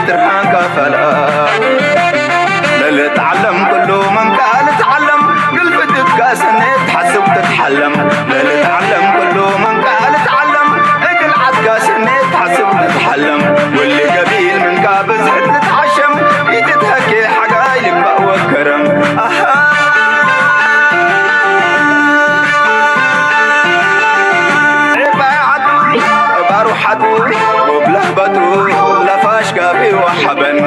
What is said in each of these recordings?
ትርሃንካ ፈላ ለልትዓለም ኩሉ መንካ ልትዓለም ግልፍትትካ ሰኔት ትሓስብ ትትሓለም ለልትዓለም ኩሉ መንካ ልትዓለም እግል ዓትካ ሰኔት ትሓስብ ትትሓለም ውሊ ገቢል ምንካ ብዝሕት ልትዓሸም ይትትሀኬ ሓጋይ ልባእ ወከረም ኣሃ ዒባይ ዓዱ ባሩ ሓዱ ወብለህ በትሩ ለፋሽ ጋቢ ወሓበን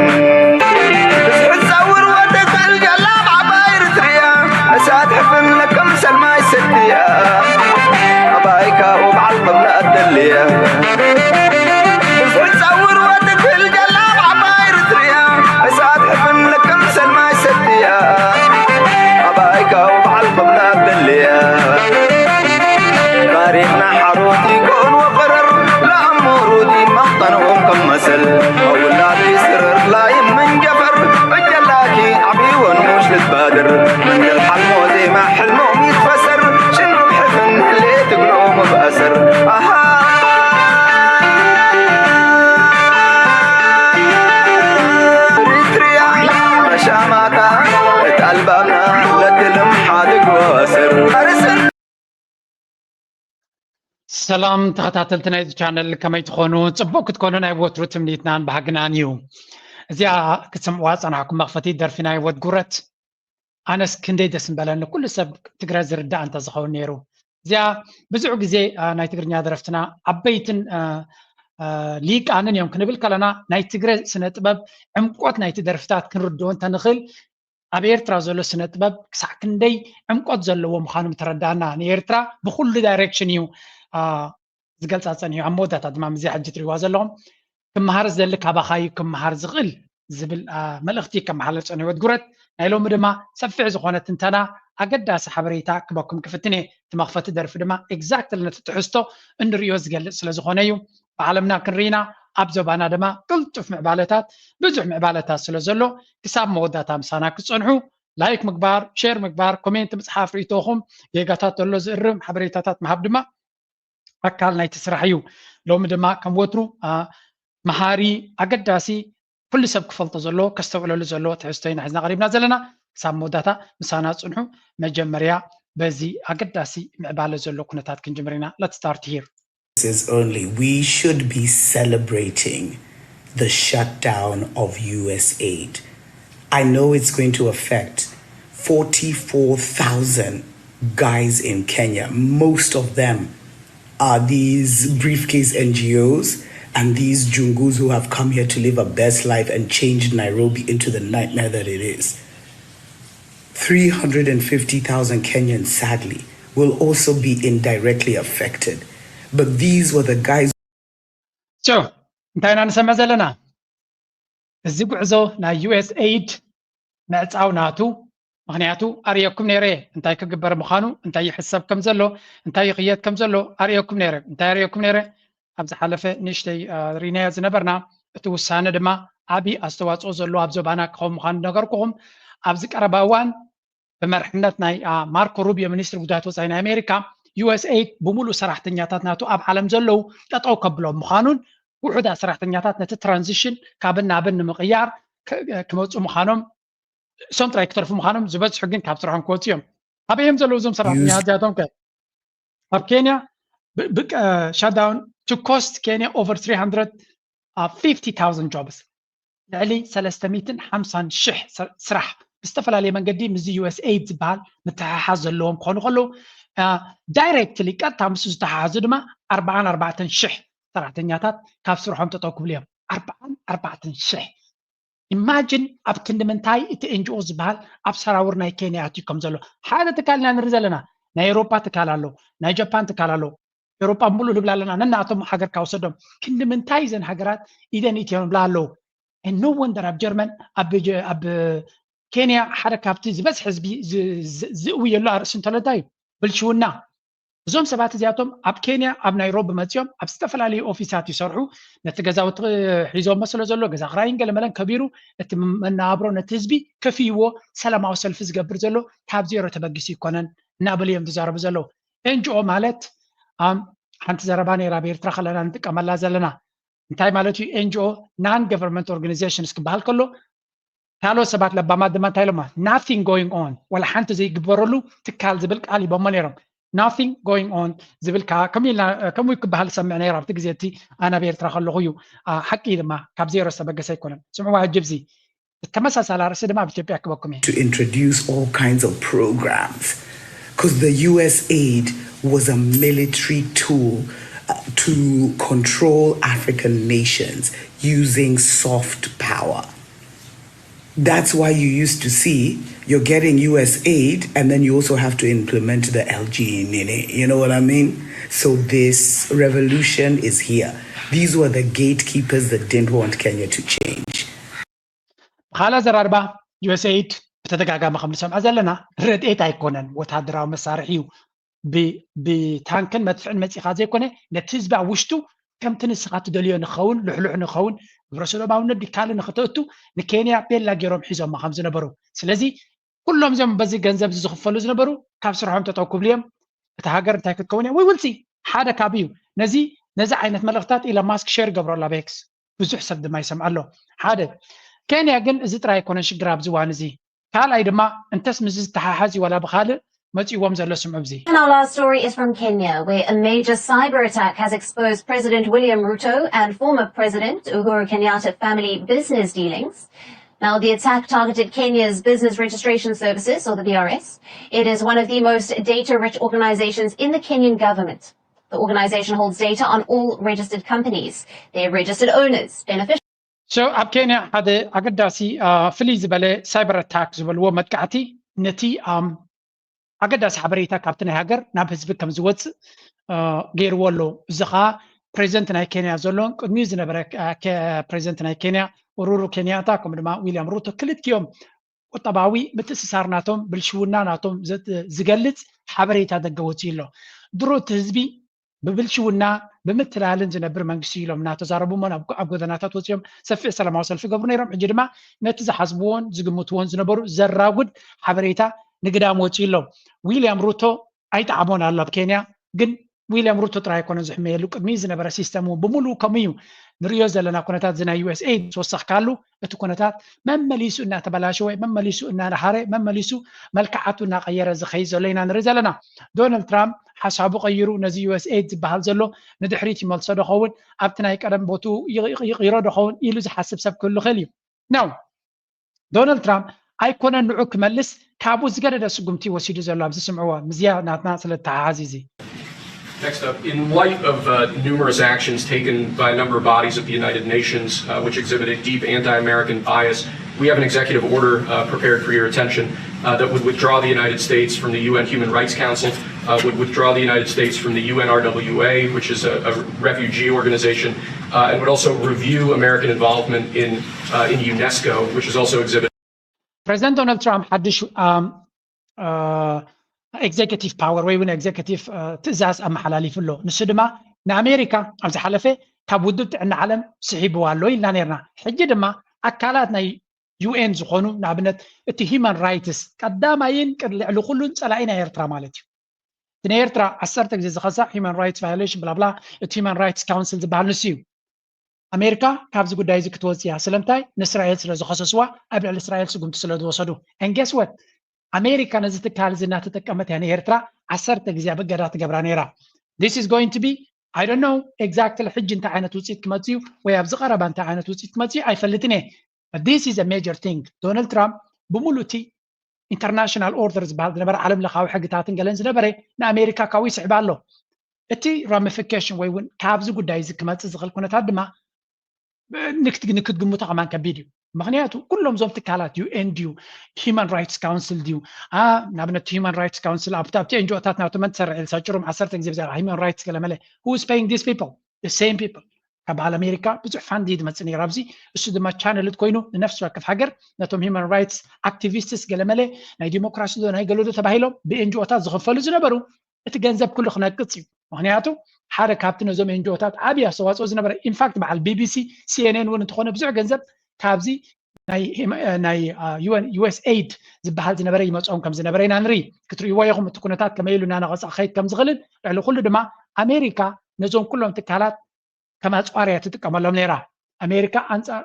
ብዝሕት ጸውር ወትኽእል ጀላብ ዓባይ ርትርያ እሳት ሕፍን ለከም ሰልማይ ሰትያ ኣባይካ ወብዓል መብላ ኣደልያ ብዝሕት ጸውር ወትኽእል ጀላብ ዓባይ ርትርያ እሳት ሕፍን ለከም ሰልማይ ሰትያ ኣባይካ ወብዓል መብላ ኣደልያ ታሪኽና ሓሮት ይኮን ወፈረር ለኣሞሩት ይመኽጠንዎም ከም መሰል ኣውላድ ይስርር ላይም መንጀፈር በጀላኪ ዓብይወን ሙሽ ልትባድር መንገል ሓልሞ ዜማ ሕልሞም ይትፈሰር ሽኖም ሕፍን ህሌ ትግሎም ብኣሰር ኣሃ ሪትሪያ መሻማታ እታ ኣልባብና ለትልም ሓድግ ወስር ኣርስን ሰላም ተኸታተልቲ ናይዚ ቻነል ከመይ ትኾኑ? ጽቡቕ ክትኮኑ ናይ ወትሩ ትምኒትናን ባህግናን እዩ። እዚኣ ክትሰምዕዋ ዝጸናሕኩም መኽፈቲ ደርፊ ናይ ወድ ጉረት ኣነስ ክንደይ ደስ ምበለኒ። ኩሉ ሰብ ትግረ ዝርዳእ እንተዝኸውን ነይሩ። እዚኣ ብዙሕ ግዜ አ፣ ናይ ትግርኛ ደረፍትና ዓበይትን አ፣ አ፣ ሊቃንን እዮም ክንብል ከለና ናይ ትግረ ስነ ጥበብ ዕምቆት ናይቲ ደርፍታት ክንርድኦ እንተንኽእል ኣብ ኤርትራ ዘሎ ስነ ጥበብ ክሳዕ ክንደይ ዕምቆት ዘለዎ ምዃኑ ምተረዳእና። ንኤርትራ ብኹሉ ዳይሬክሽን እዩ አ፣ ዝገልጻ ጸኒሑ። ኣብ መወዳእታ ድማ ምስዚኣ ሕጂ ትሪእዋ ዘለኹም ክመሃር ዝደሊ ካባኻ እዩ ክመሃር ዝኽእል ዝብል አ፣ መልእኽቲ ከመሓላልፍ ጸኒሑ። ወድ ጉረት ናይ ሎሚ ድማ ሰፊሕ ዝኾነ ትንተና ኣገዳሲ ሓበሬታ ክበኩም ክፍትን እየ። እቲ መኽፈቲ ደርፊ ድማ ኤግዛክትሊ ነቲ ትሕዝቶ እንርእዮ ዝገልጽ ስለ ዝኾነ እዩ። ብዓለምና ክንርኢና ኣብ ዞባና ድማ ቅልጡፍ ምዕባለታት ብዙሕ ምዕባለታት ስለ ዘሎ ክሳብ መወዳእታ ምሳና ክትጸንሑ ላይክ ምግባር፣ ሼር ምግባር፣ ኮሜንት ምጽሓፍ፣ ርእይቶኹም ጌጋታት ዘሎ ዝእርም ሓበሬታታት ምሃብ ድማ ኣካል ናይቲ ስራሕ እዩ። ሎሚ ድማ ከም ወትሩ አ፣ መሃሪ፣ ኣገዳሲ፣ ኩሉ ሰብ ክፈልጦ ዘለዎ፣ ከስተውዕለሉ ዘለዎ ትሕዝቶ ኢና ሒዝና ቀሪብና ዘለና። ክሳብ መወዳእታ ምሳና ጽንሑ። መጀመርያ በዚ ኣገዳሲ ምዕባለ ዘሎ ኩነታት ክንጅምር ኢና። Let's start here. Is only we should be celebrating the shutdown of U S aid. I know it's going to affect forty-four thousand guys in Kenya. Most of them are these briefcase N G Os and these Jungus who have come here to live a best life and changed Nairobi into the nightmare that it is. Three hundred and fifty thousand Kenyans, sadly, will also be indirectly affected. But these were the guys. ሶ እንታይ ኢና ንሰምዕ ዘለና? እዚ ጉዕዞ ናይ ዩ ኤስ ኤይድ ምዕፃው ናቱ ምኽንያቱ ኣርእየኩም ነይረ እንታይ ክግበር ምዃኑ እንታይ ይሕሰብ ከም ዘሎ እንታይ ይኽየድ ከም ዘሎ ኣርእየኩም ነይረ እንታይ ኣርእየኩም ነይረ ኣብ ዝሓለፈ ንእሽተይ ሪናዮ ዝነበርና እቲ ውሳነ ድማ ዓብዪ ኣስተዋፅኦ ዘለዎ ኣብ ዞባና ክኸውን ምዃኑ ነገርኩኹም ኣብዚ ቀረባ እዋን ብመርሕነት ናይ ማርኮ ሩቢዮ ሚኒስትሪ ጉዳያት ወፃኢ ናይ ኣሜሪካ ዩ ኤስ ኤይድ ብምሉእ ሰራሕተኛታት ናቱ ኣብ ዓለም ዘለዉ ጠጠው ከብሎም ምዃኑን ውሑዳት ሰራሕተኛታት ነቲ ትራንዚሽን ካብን ናብን ንምቕያር ክመፁ ምዃኖም እሶም ጥራይ ክተርፉ ምዃኖም ዝበዝሑ ግን ካብ ስርሖም ክወፁ እዮም ኣበይ እዮም ዘለዉ እዞም ሰራሕተኛታት እዚኣቶም ከ ኣብ ኬንያ shutdown to cost Kenya over three hundred fifty thousand jobs ልዕሊ ሰለስተ ሚእትን ሓምሳን ሽሕ ስራሕ ብዝተፈላለየ መንገዲ ምስዚ ዩ ኤስ ኤይድ ዝበሃል ምትሕሓዝ ዘለዎም ክኾኑ ከለዉ ዳይሬክትሊ ቀጥታ ምስ ዝተሓሓዙ ድማ ኣርባዓን ኣርባዕተን ሽሕ ሰራሕተኛታት ካብ ስርሖም ጠጠው ክብሉ እዮም ኣርባዓን ኣርባዕተን ሽሕ ኢማጅን ኣብ ክንዲ ምንታይ እቲ ኤንጂኦ ዝበሃል ኣብ ሰራውር ናይ ኬንያ ኣትዩ ከም ዘሎ ሓደ ትካል ኢና ንርኢ ዘለና ናይ ኤሮፓ ትካል ኣሎ ናይ ጃፓን ትካል ኣሎ ኤሮጳ ሙሉእ ንብላ ኣለና ነናቶም ሃገር ካውሰዶም ክንዲ ምንታይ ዘን ሃገራት ኢደን ኢትዮን ንብላ ኣለዉ no wonder ኣብ ጀርመን ኣብ ኬንያ ሓደ ካብቲ ዝበዝሕ ህዝቢ ዝእውየሉ ኣርእሲ እንተሎ እንታይ እዩ ብልሽውና እዞም ሰባት እዚኣቶም ኣብ ኬንያ ኣብ ናይሮቢ መፅኦም ኣብ ዝተፈላለዩ ኦፊሳት ይሰርሑ ነቲ ገዛውቲ ሒዞሞ ስለ ዘሎ ገዛ ክራይን ገለመለን ከቢሩ እቲ መነባብሮ ነቲ ህዝቢ ከፍይዎ ሰላማዊ ሰልፊ ዝገብር ዘሎ ካብ ዜሮ ተበጊሱ ይኮነን እናበሉ እዮም ዝዛረቡ ዘለዉ ኤንጂኦ ማለት ሓንቲ ዘረባ ነይራ ኣብ ኤርትራ ከለና ንጥቀመላ ዘለና እንታይ ማለት እዩ? ኤንጂኦ፣ non government organizations ክበሃል ከሎ ካልኦት ሰባት ለባማት ድማ እንታይ ኢሎማ? Nothing going on፣ ወላ ሓንቲ ዘይግበረሉ ትካል ዝብል ቃል ሂቦሞ ነይሮም። Nothing going on ዝብል ከዓ ከምኡ ኢልና ከምኡ ክበሃል ዝሰምዕ ነይሩ ኣብቲ ግዜ እቲ ኣነ ኣብ ኤርትራ ከለኹ እዩ። ሓቂ ድማ ካብ ዜሮ ዝተበገሰ ኣይኮነን። ስምዕዋ ሕጂ ብዚ ተመሳሳሊ ኣርእሲ ድማ ኣብ ኢትዮጵያ ክበኩም እየ። to introduce all kinds of programs because the U S aid was a military tool uh, to control African nations using soft power. That's why you used to see you're getting U S aid and then you also have to implement the L G N N A. You know what I mean? So this revolution is here. These were the gatekeepers that didn't want Kenya to change. ብኻልእ ኣዘራርባ ዩ ኤስ ኤይድ ብተደጋጋሚ ከም ንሰምዖ ዘለና ረድኤት ኣይኮነን፣ ወታደራዊ መሳርሒ እዩ። ብታንክን መድፍዕን መፂኻ ዘይኮነ ነቲ ህዝቢ ኣብ ውሽጡ ከምቲ ንስኻ ትደልዮ ንኸውን፣ ልሕሉሕ ንኸውን፣ ግብረ ሰዶማውነት ዲካሊ ንክተእቱ ንኬንያ ቤላ ገይሮም ሒዞማ ከም ዝነበሩ። ስለዚ ኩሎም እዚኦም በዚ ገንዘብ ዝኽፈሉ ዝነበሩ ካብ ስርሖም ጠጠው ክብሉ እዮም። እታ ሃገር እንታይ ክትከውን እያ? We will see። ሓደ ካብ እዩ ነዚ ነዚ ዓይነት መልእኽታት ኢሎን ማስክ ሼር ይገብሮ ኣሎ ኣብ ኤክስ። ብዙሕ ሰብ ድማ ይሰምዓ ኣሎ። ሓደ ኬንያ ግን እዚ ጥራይ ኣይኮነን ሽግር ኣብዚ እዋን እዚ። ካልኣይ ድማ እንተስ ምስ ዝተሓሓዝ እዩ ዋላ ብኻልእ መፂእዎም ዘሎ ስምዑ ብዚ። And our last story is from Kenya, where a major cyber attack has exposed President William Ruto and former President Uhuru Kenyatta family business dealings. Now, the attack targeted Kenya's Business Registration Services, or the B R S. It is one of the most data rich organizations in the Kenyan government. The organization holds data on all registered companies, their registered owners, beneficiaries. So ኣብ ኬንያ ሓደ ኣገዳሲ ፍልይ ዝበለ ሳይበር ኣታክ ዝበልዎ መጥቃዕቲ ነቲ ኣገዳሲ ሓበሬታ ካብቲ ናይ ሃገር ናብ ህዝቢ ከም ዝወፅእ ገይርዎ ኣሎ። እዚ ከዓ ፕሬዚደንት ናይ ኬንያ ዘሎ ቅድሚኡ ዝነበረ ፕሬዚደንት ናይ ኬንያ ኡሩሩ ኬንያታ ከምኡ ድማ ዊልያም ሩቶ ክልቲኦም ቁጠባዊ ምትእስሳር ናቶም ብልሽውና ናቶም ዝገልፅ ሓበሬታ ደገ ወፂኡ ኣሎ። ድሮ እቲ ህዝቢ ብብልሽውና ብምትላልን ዝነብር መንግስቲ ኢሎም እናተዛረቡ እሞ ኣብ ጎደናታት ወፂኦም ሰፊሕ ሰላማዊ ሰልፊ ይገብሩ ነይሮም። ሕጂ ድማ ነቲ ዝሓስብዎን ዝግምትዎን ዝነበሩ ዘራጉድ ሓበሬታ ንግዳም ወፂኡ ኣሎ። ዊልያም ሩቶ ኣይጠዓሞን ኣሎ ኣብ ኬንያ። ግን ዊልያም ሩቶ ጥራይ ኣይኮነን ዝሕመየሉ፣ ቅድሚ ዝነበረ ሲስተም እውን ብምሉኡ ከምኡ እዩ። ንሪኦ ዘለና ኩነታት እዚ ናይ ዩ ኤስ ኤይድ ዝወሰኽካሉ እቲ ኩነታት መመሊሱ እናተበላሸወ፣ መመሊሱ እናነሃረ፣ መመሊሱ መልክዓቱ እናቐየረ ዝኸይድ ዘሎ ኢና ንርኢ ዘለና። ዶናልድ ትራምፕ ሓሳቡ ቀይሩ ነዚ ዩ ኤስ ኤይድ ዝበሃል ዘሎ ንድሕሪት ይመልሶ ዶ ኸውን፣ ኣብቲ ናይ ቀደም ቦትኡ ይቕይሮ ዶ ኸውን ኢሉ ዝሓስብ ሰብ ክህሉ ይኽእል እዩ። ናው ዶናልድ ትራምፕ ኣይኮነን ንዑ ክመልስ ካብኡ ዝገደደ ስጉምቲ ወሲዱ ዘሎ። ኣብዚ ስምዕዎ፣ ምዝያ ናትና ስለ ተሓሓዝ እዚ። Next up, in light of uh, numerous actions taken by a number of bodies of the United Nations, uh, which exhibit a deep anti-American bias, we have an executive order uh, prepared for your attention uh, that would withdraw the United States from the U N Human Rights Council, uh, would withdraw the United States from the U N R W A, which is a, a refugee organization, uh, and would also review American involvement in, uh, in UNESCO, which is also exhibit. ፕሬዚደንት ዶናልድ ትራምፕ ሓድሽ ኤግዜኪቲቭ ፓወር ወይ እውን ኤግዜኪቲቭ ትእዛዝ ኣመሓላሊፉ ኣሎ። ንሱ ድማ ንኣሜሪካ ኣብ ዝሓለፈ ካብ ውድብ ጥዕና ዓለም ስሒብዋ ኣሎ ኢልና ነርና። ሕጂ ድማ ኣካላት ናይ ዩ ኤን ዝኾኑ ንኣብነት እቲ ሂማን ራይትስ ቀዳማይን ልዕሊ ኩሉን ፀላኢ ናይ ኤርትራ ማለት እዩ። እቲ ናይ ኤርትራ ዓሰርተ ግዜ ዝኸሳዕ ሂማን ራይትስ ቫዮሌሽን ብላብላ እቲ ሂማን ራይትስ ካውንስል ዝበሃል ንሱ እዩ። ኣሜሪካ ካብዚ ጉዳይ እዚ ክትወፅእ እያ። ስለምንታይ? ንእስራኤል ስለ ዝኸሰስዋ ኣብ ልዕሊ እስራኤል ስጉምቲ ስለ ዝወሰዱ። And guess what? ኣሜሪካ ነዚ ትካል እዚ እናተጠቀመት እያ ንኤርትራ ዓሰርተ ግዜ ኣብ እገዳ ትገብራ ነይራ። This is going to be I don't know exactly ሕጂ እንታይ ዓይነት ውፅኢት ክመፅእ እዩ ወይ ኣብዚ ቀረባ እንታይ ዓይነት ውፅኢት ክመፅእ እዩ ኣይፈልጥን እየ። This is a major thing። ዶናልድ ትራምፕ ብምሉእ እቲ ኢንተርናሽናል ኦርደር ዝበሃል ዝነበረ ዓለም ለኻዊ ሕግታትን ገለን ዝነበረ ንኣሜሪካ ካብኡ ይስዕባ ኣሎ። እቲ ራሚፊኬሽን ወይ እውን ካብዚ ጉዳይ እዚ ክመፅእ ዝኽእል ኩነታት ድማ ንክትግምቶ ከማን ከቢድ እዩ። ምክንያቱ ኩሎም እዞም ትካላት ዩ ኤን ድዩ፣ ሂማን ራይትስ ካውንስል ድዩ፣ ንኣብነት ሂማን ራይትስ ካውንስል ኣብቲ ኣብቲ ኤንጂኦታት ናብቲ መን ትሰርሕ ኢልሳ ጭሩም ዓሰርተ ግዜ ብዛዕባ ሂማን ራይትስ ገለ መለ who is paying these people? The same people። ካብ በዓል ኣሜሪካ ብዙሕ ፋንድ እዩ ዝመፅእ ነይሩ ኣብዚ። እሱ ድማ ቻነልት ኮይኑ ንነፍሲ ወከፍ ሃገር ነቶም ሂማን ራይትስ ኣክቲቪስትስ ገለ መለ ናይ ዲሞክራሲ ዶ ናይ ገለ ዶ ተባሂሎም ብኤንጂኦታት ዝኽፈሉ ዝነበሩ እቲ ገንዘብ ኩሉ ክነቅፅ እዩ። ምክንያቱ ሓደ ካብቲ ነዞም ኤንጂኦታት ዓብዪ ኣስተዋፅኦ ዝነበረ ኢንፋክት በዓል ቢቢሲ ሲኤንኤን እውን እንተኾነ ብዙሕ ገንዘብ ካብዚ ናይ ዩኤስ ኤይድ ዝበሃል ዝነበረ ይመፅኦም ከም ዝነበረ ኢና ንርኢ። ክትርእይዎ ኢኹም እቲ ኩነታት ከመይ ኢሉ እናነቐፃ ክኸይድ ከም ዝኽእልን ልዕሊ ኩሉ ድማ ኣሜሪካ ነዞም ኩሎም ትካላት ከም ኣፅዋር እያ ትጥቀመሎም ነይራ። ኣሜሪካ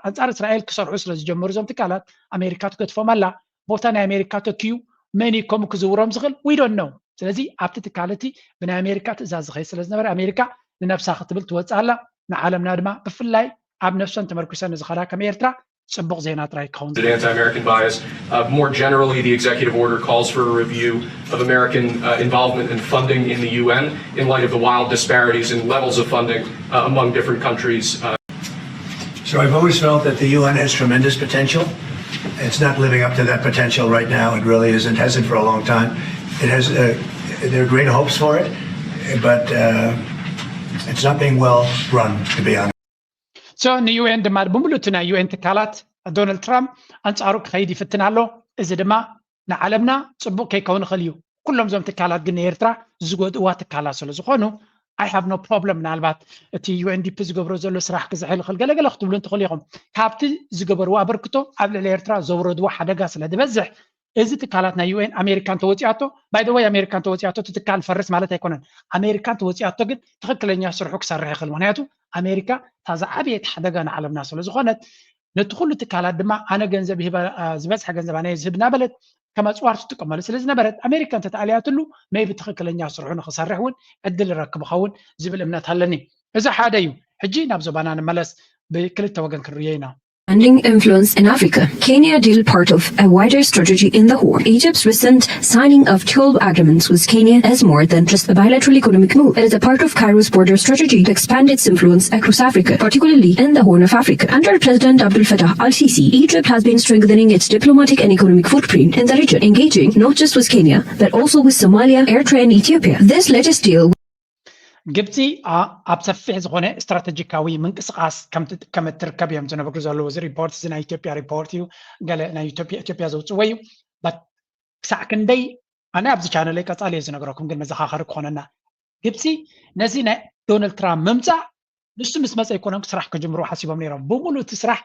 ኣንፃር እስራኤል ክሰርሑ ስለ ዝጀመሩ እዞም ትካላት ኣሜሪካ ትገድፎም ኣላ። ቦታ ናይ ኣሜሪካ ተኪዩ መን እዩ ከምኡ ክዝውሮም ዝኽእል? We don't know። ስለዚ ኣብቲ ትካል እቲ ብናይ ኣሜሪካ ትእዛዝ ዝኸይድ ስለ ዝነበረ ኣሜሪካ ንነብሳ ክትብል ትወፅእ ኣላ። ንዓለምና ድማ ብፍላይ ኣብ ነፍሰን ተመርኩሰን ንዝኸዳ ከም ኤርትራ ፅቡቕ ዜና ጥራይ ክኸውን An anti-American bias. Uh, more generally, the executive order calls for a review of American uh, involvement and funding in the U N in light of the wild disparities in levels of funding uh, among different countries. Uh, So I've always felt that the U N has tremendous potential. It's not living up to that potential right now. It really isn't. Hasn't for a long time. It has. Uh, there are great hopes for it, but uh, it's not being well run, to be honest. So ን ዩ ኤን ድማ ብምሉእ እቲ ናይ ዩ ኤን ትካላት ዶናልድ ትራምፕ ኣንፃሩ ክኸይድ ይፍትን ኣሎ። እዚ ድማ ንዓለምና ፅቡቕ ከይከውን ይኽእል እዩ። ኩሎም እዞም ትካላት ግን ንኤርትራ ዝጎድእዋ ትካላት ስለ ዝኾኑ I have no problem። ምናልባት እቲ ዩኤንዲፒ ዝገብሮ ዘሎ ስራሕ ክዝሕል ይኽእል ገለገለ ክትብሉ እንትኽእሉ ኢኹም። ካብቲ ዝገበርዎ ኣበርክቶ ኣብ ልዕሊ ኤርትራ ዘውረድዎ ሓደጋ ስለ ዝበዝሕ እዚ ትካላት ናይ ዩኤን ኣሜሪካ እንተወፂኣቶ፣ by the way ኣሜሪካ እንተወፂኣቶ እቲ ትካል ፈርስ ማለት ኣይኮነን። ኣሜሪካ እንተወፂኣቶ ግን ትኽክለኛ ስርሑ ክሰርሕ ይኽእል። ምክንያቱ ኣሜሪካ እታ ዝዓበየት ሓደጋ ንዓለምና ስለ ዝኾነት ነቲ ኩሉ ትካላት ድማ ኣነ ገንዘብ ይህበ ዝበዝሐ ገንዘብ ኣነ ዝህብ እናበለት ከም ኣፅዋር ትጥቀመሉ ስለ ዝነበረት ኣሜሪካ እንተተኣልያትሉ maybe ትኽክለኛ ስርሑ ንክሰርሕ እውን ዕድል ይረክብ ይኸውን ዝብል እምነት ኣለኒ። እዚ ሓደ እዩ። ሕጂ ናብ ዞባና ንመለስ። ብክልተ ወገን ክንርዮ ኢና። Expanding influence in Africa. Kenya deal part of a wider strategy in the Horn. Egypt's recent signing of twelve agreements with Kenya is more than just a bilateral economic move. It is a part of Cairo's broader strategy to expand its influence across Africa, particularly in the Horn of Africa. Under President Abdel Fattah al-Sisi, Egypt has been strengthening its diplomatic and economic footprint in the region, engaging not just with Kenya, but also with Somalia, Eritrea, and Ethiopia. This latest deal ግብፂ ኣብ ሰፊሕ ዝኾነ ስትራተጂካዊ ምንቅስቃስ ከም እትርከብ እዮም ዝነብሩ ዘለዉ። እዚ ሪፖርት እዚ ናይ ኢትዮጵያ ሪፖርት እዩ። ገለ ናይ ኢትዮጵያ ዘውፅዎ እዩ። ክሳዕ ክንደይ ኣነ ኣብዚ ቻነለይ ቀፃሊ እየ ዝነግረኩም፣ ግን መዘኻኸሪ ክኾነና ግብፂ ነዚ ናይ ዶናልድ ትራምፕ ምምፃእ ንሱ ምስ መፀ ኣይኮነን ስራሕ ክጅምሩ ሓሲቦም ነይሮም። ብምሉእ እቲ ስራሕ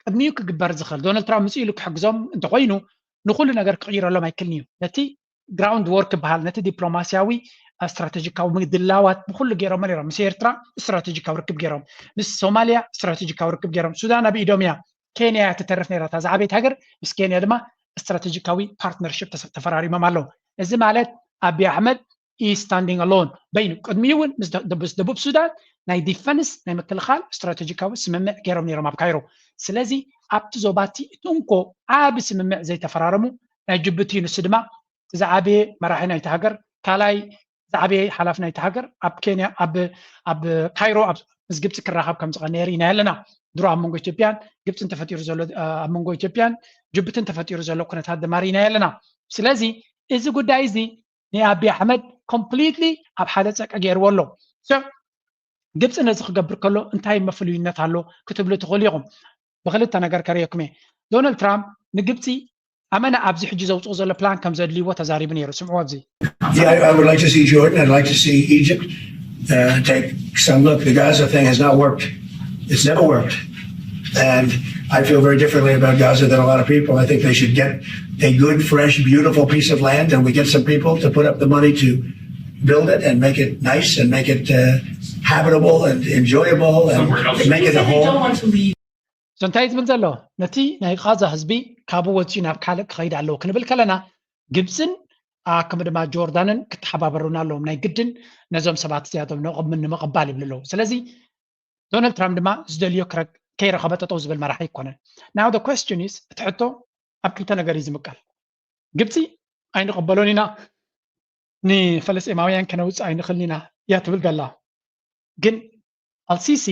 ቅድሚኡ ክግበር ዝኽእል ዶናልድ ትራምፕ ምፅኡ ኢሉ ክሕግዞም እንተኮይኑ ንኩሉ ነገር ክቕይረሎም ኣይክልን እዩ። ነቲ ግራውንድ ወርክ ይበሃል ነቲ ዲፕሎማስያዊ ስትራተጂካዊ ምድላዋት ብኩሉ ገይሮም ነይሮም። ምስ ኤርትራ ስትራተጂካዊ ርክብ ገይሮም፣ ምስ ሶማልያ ስትራተጂካዊ ርክብ ገይሮም። ሱዳን ኣብ ኢዶም እያ። ኬንያ እያ ትተርፍ ነይራ እታ ዝዓበየት ሃገር። ምስ ኬንያ ድማ ስትራተጂካዊ ፓርትነርሽፕ ተፈራሪሞም ኣለዉ። እዚ ማለት ኣቢይ ኣሕመድ is standing alone በይኑ። ቅድሚኡ እውን ምስ ደቡብ ሱዳን ናይ ዲፈንስ ናይ ምክልኻል ስትራተጂካዊ ስምምዕ ገይሮም ነይሮም ኣብ ካይሮ። ስለዚ ኣብቲ ዞባ እቲ እቲ እንኮ ዓቢ ስምምዕ ዘይተፈራረሙ ናይ ጅቡቲ እዩ። ንሱ ድማ እቲ ዝዓበየ መራሒ ናይቲ ሃገር ካልኣይ ዝዓበየ ሓላፊ ናይቲ ሃገር ኣብ ኬንያ ኣብ ኣብ ካይሮ ኣብ ምስ ግብፂ ክራኸብ ከም ዝቐነየ ርኢና ኣለና። ድሮ ኣብ መንጎ ኢትዮጵያን ግብፅን ተፈጢሩ ዘሎ ኣብ መንጎ ኢትዮጵያን ጅቡትን ተፈጢሩ ዘሎ ኩነታት ድማ ርኢና ኣለና። ስለዚ እዚ ጉዳይ እዚ ንኣቢ ኣሕመድ ኮምፕሊትሊ ኣብ ሓደ ፀቀ ገይርዎ ኣሎ። ግብፂ ነዚ ክገብር ከሎ እንታይ መፍልዩነት ኣሎ ክትብሉ ትኽእሉ ኢኹም። ብክልተ ነገር ከርእየኩም እየ። ዶናልድ ትራምፕ ንግብፂ ኣመና ኣብዚ ሕጂ ዘውፅኡ ዘሎ ፕላን ከም ዘድልይዎ ተዛሪቡ ነይሩ። ስምዕዎ ኣብዚ Yeah, I, I would like to see Jordan. I'd like to see Egypt uh, take some look. The Gaza thing has not worked. It's never worked. And I feel very differently about Gaza than a lot of people. I think they should get a good, fresh, beautiful piece of land, and we get some people to put up the money to build it and make it nice and make it uh, habitable and enjoyable and make it a home. እንታይ ዝብል ዘሎ ነቲ ናይ ቃዛ ህዝቢ ካብኡ ወፂኡ ናብ ካልእ ክኸይድ ኣለዎ ክንብል ከለና ግብፅን ኣክም ድማ ጆርዳንን ክተሓባበሩና ኣለዎም። ናይ ግድን ነዞም ሰባት እዚኣቶም ንምቕባል ይብሉ ኣለዉ። ስለዚ ዶናልድ ትራምፕ ድማ ዝደልዮ ከይረኸበ ጠጠው ዝብል መራሒ ኣይኮነን። Now the question is እቲ ሕቶ ኣብ ክልተ ነገር እዩ ዝምቀል። ግብፂ ኣይንቕበሎን ኢና ንፈለስጤማውያን ከነውፅእ ኣይንኽእልን ኢና እያ ትብል ዘላ። ግን ኣልሲሲ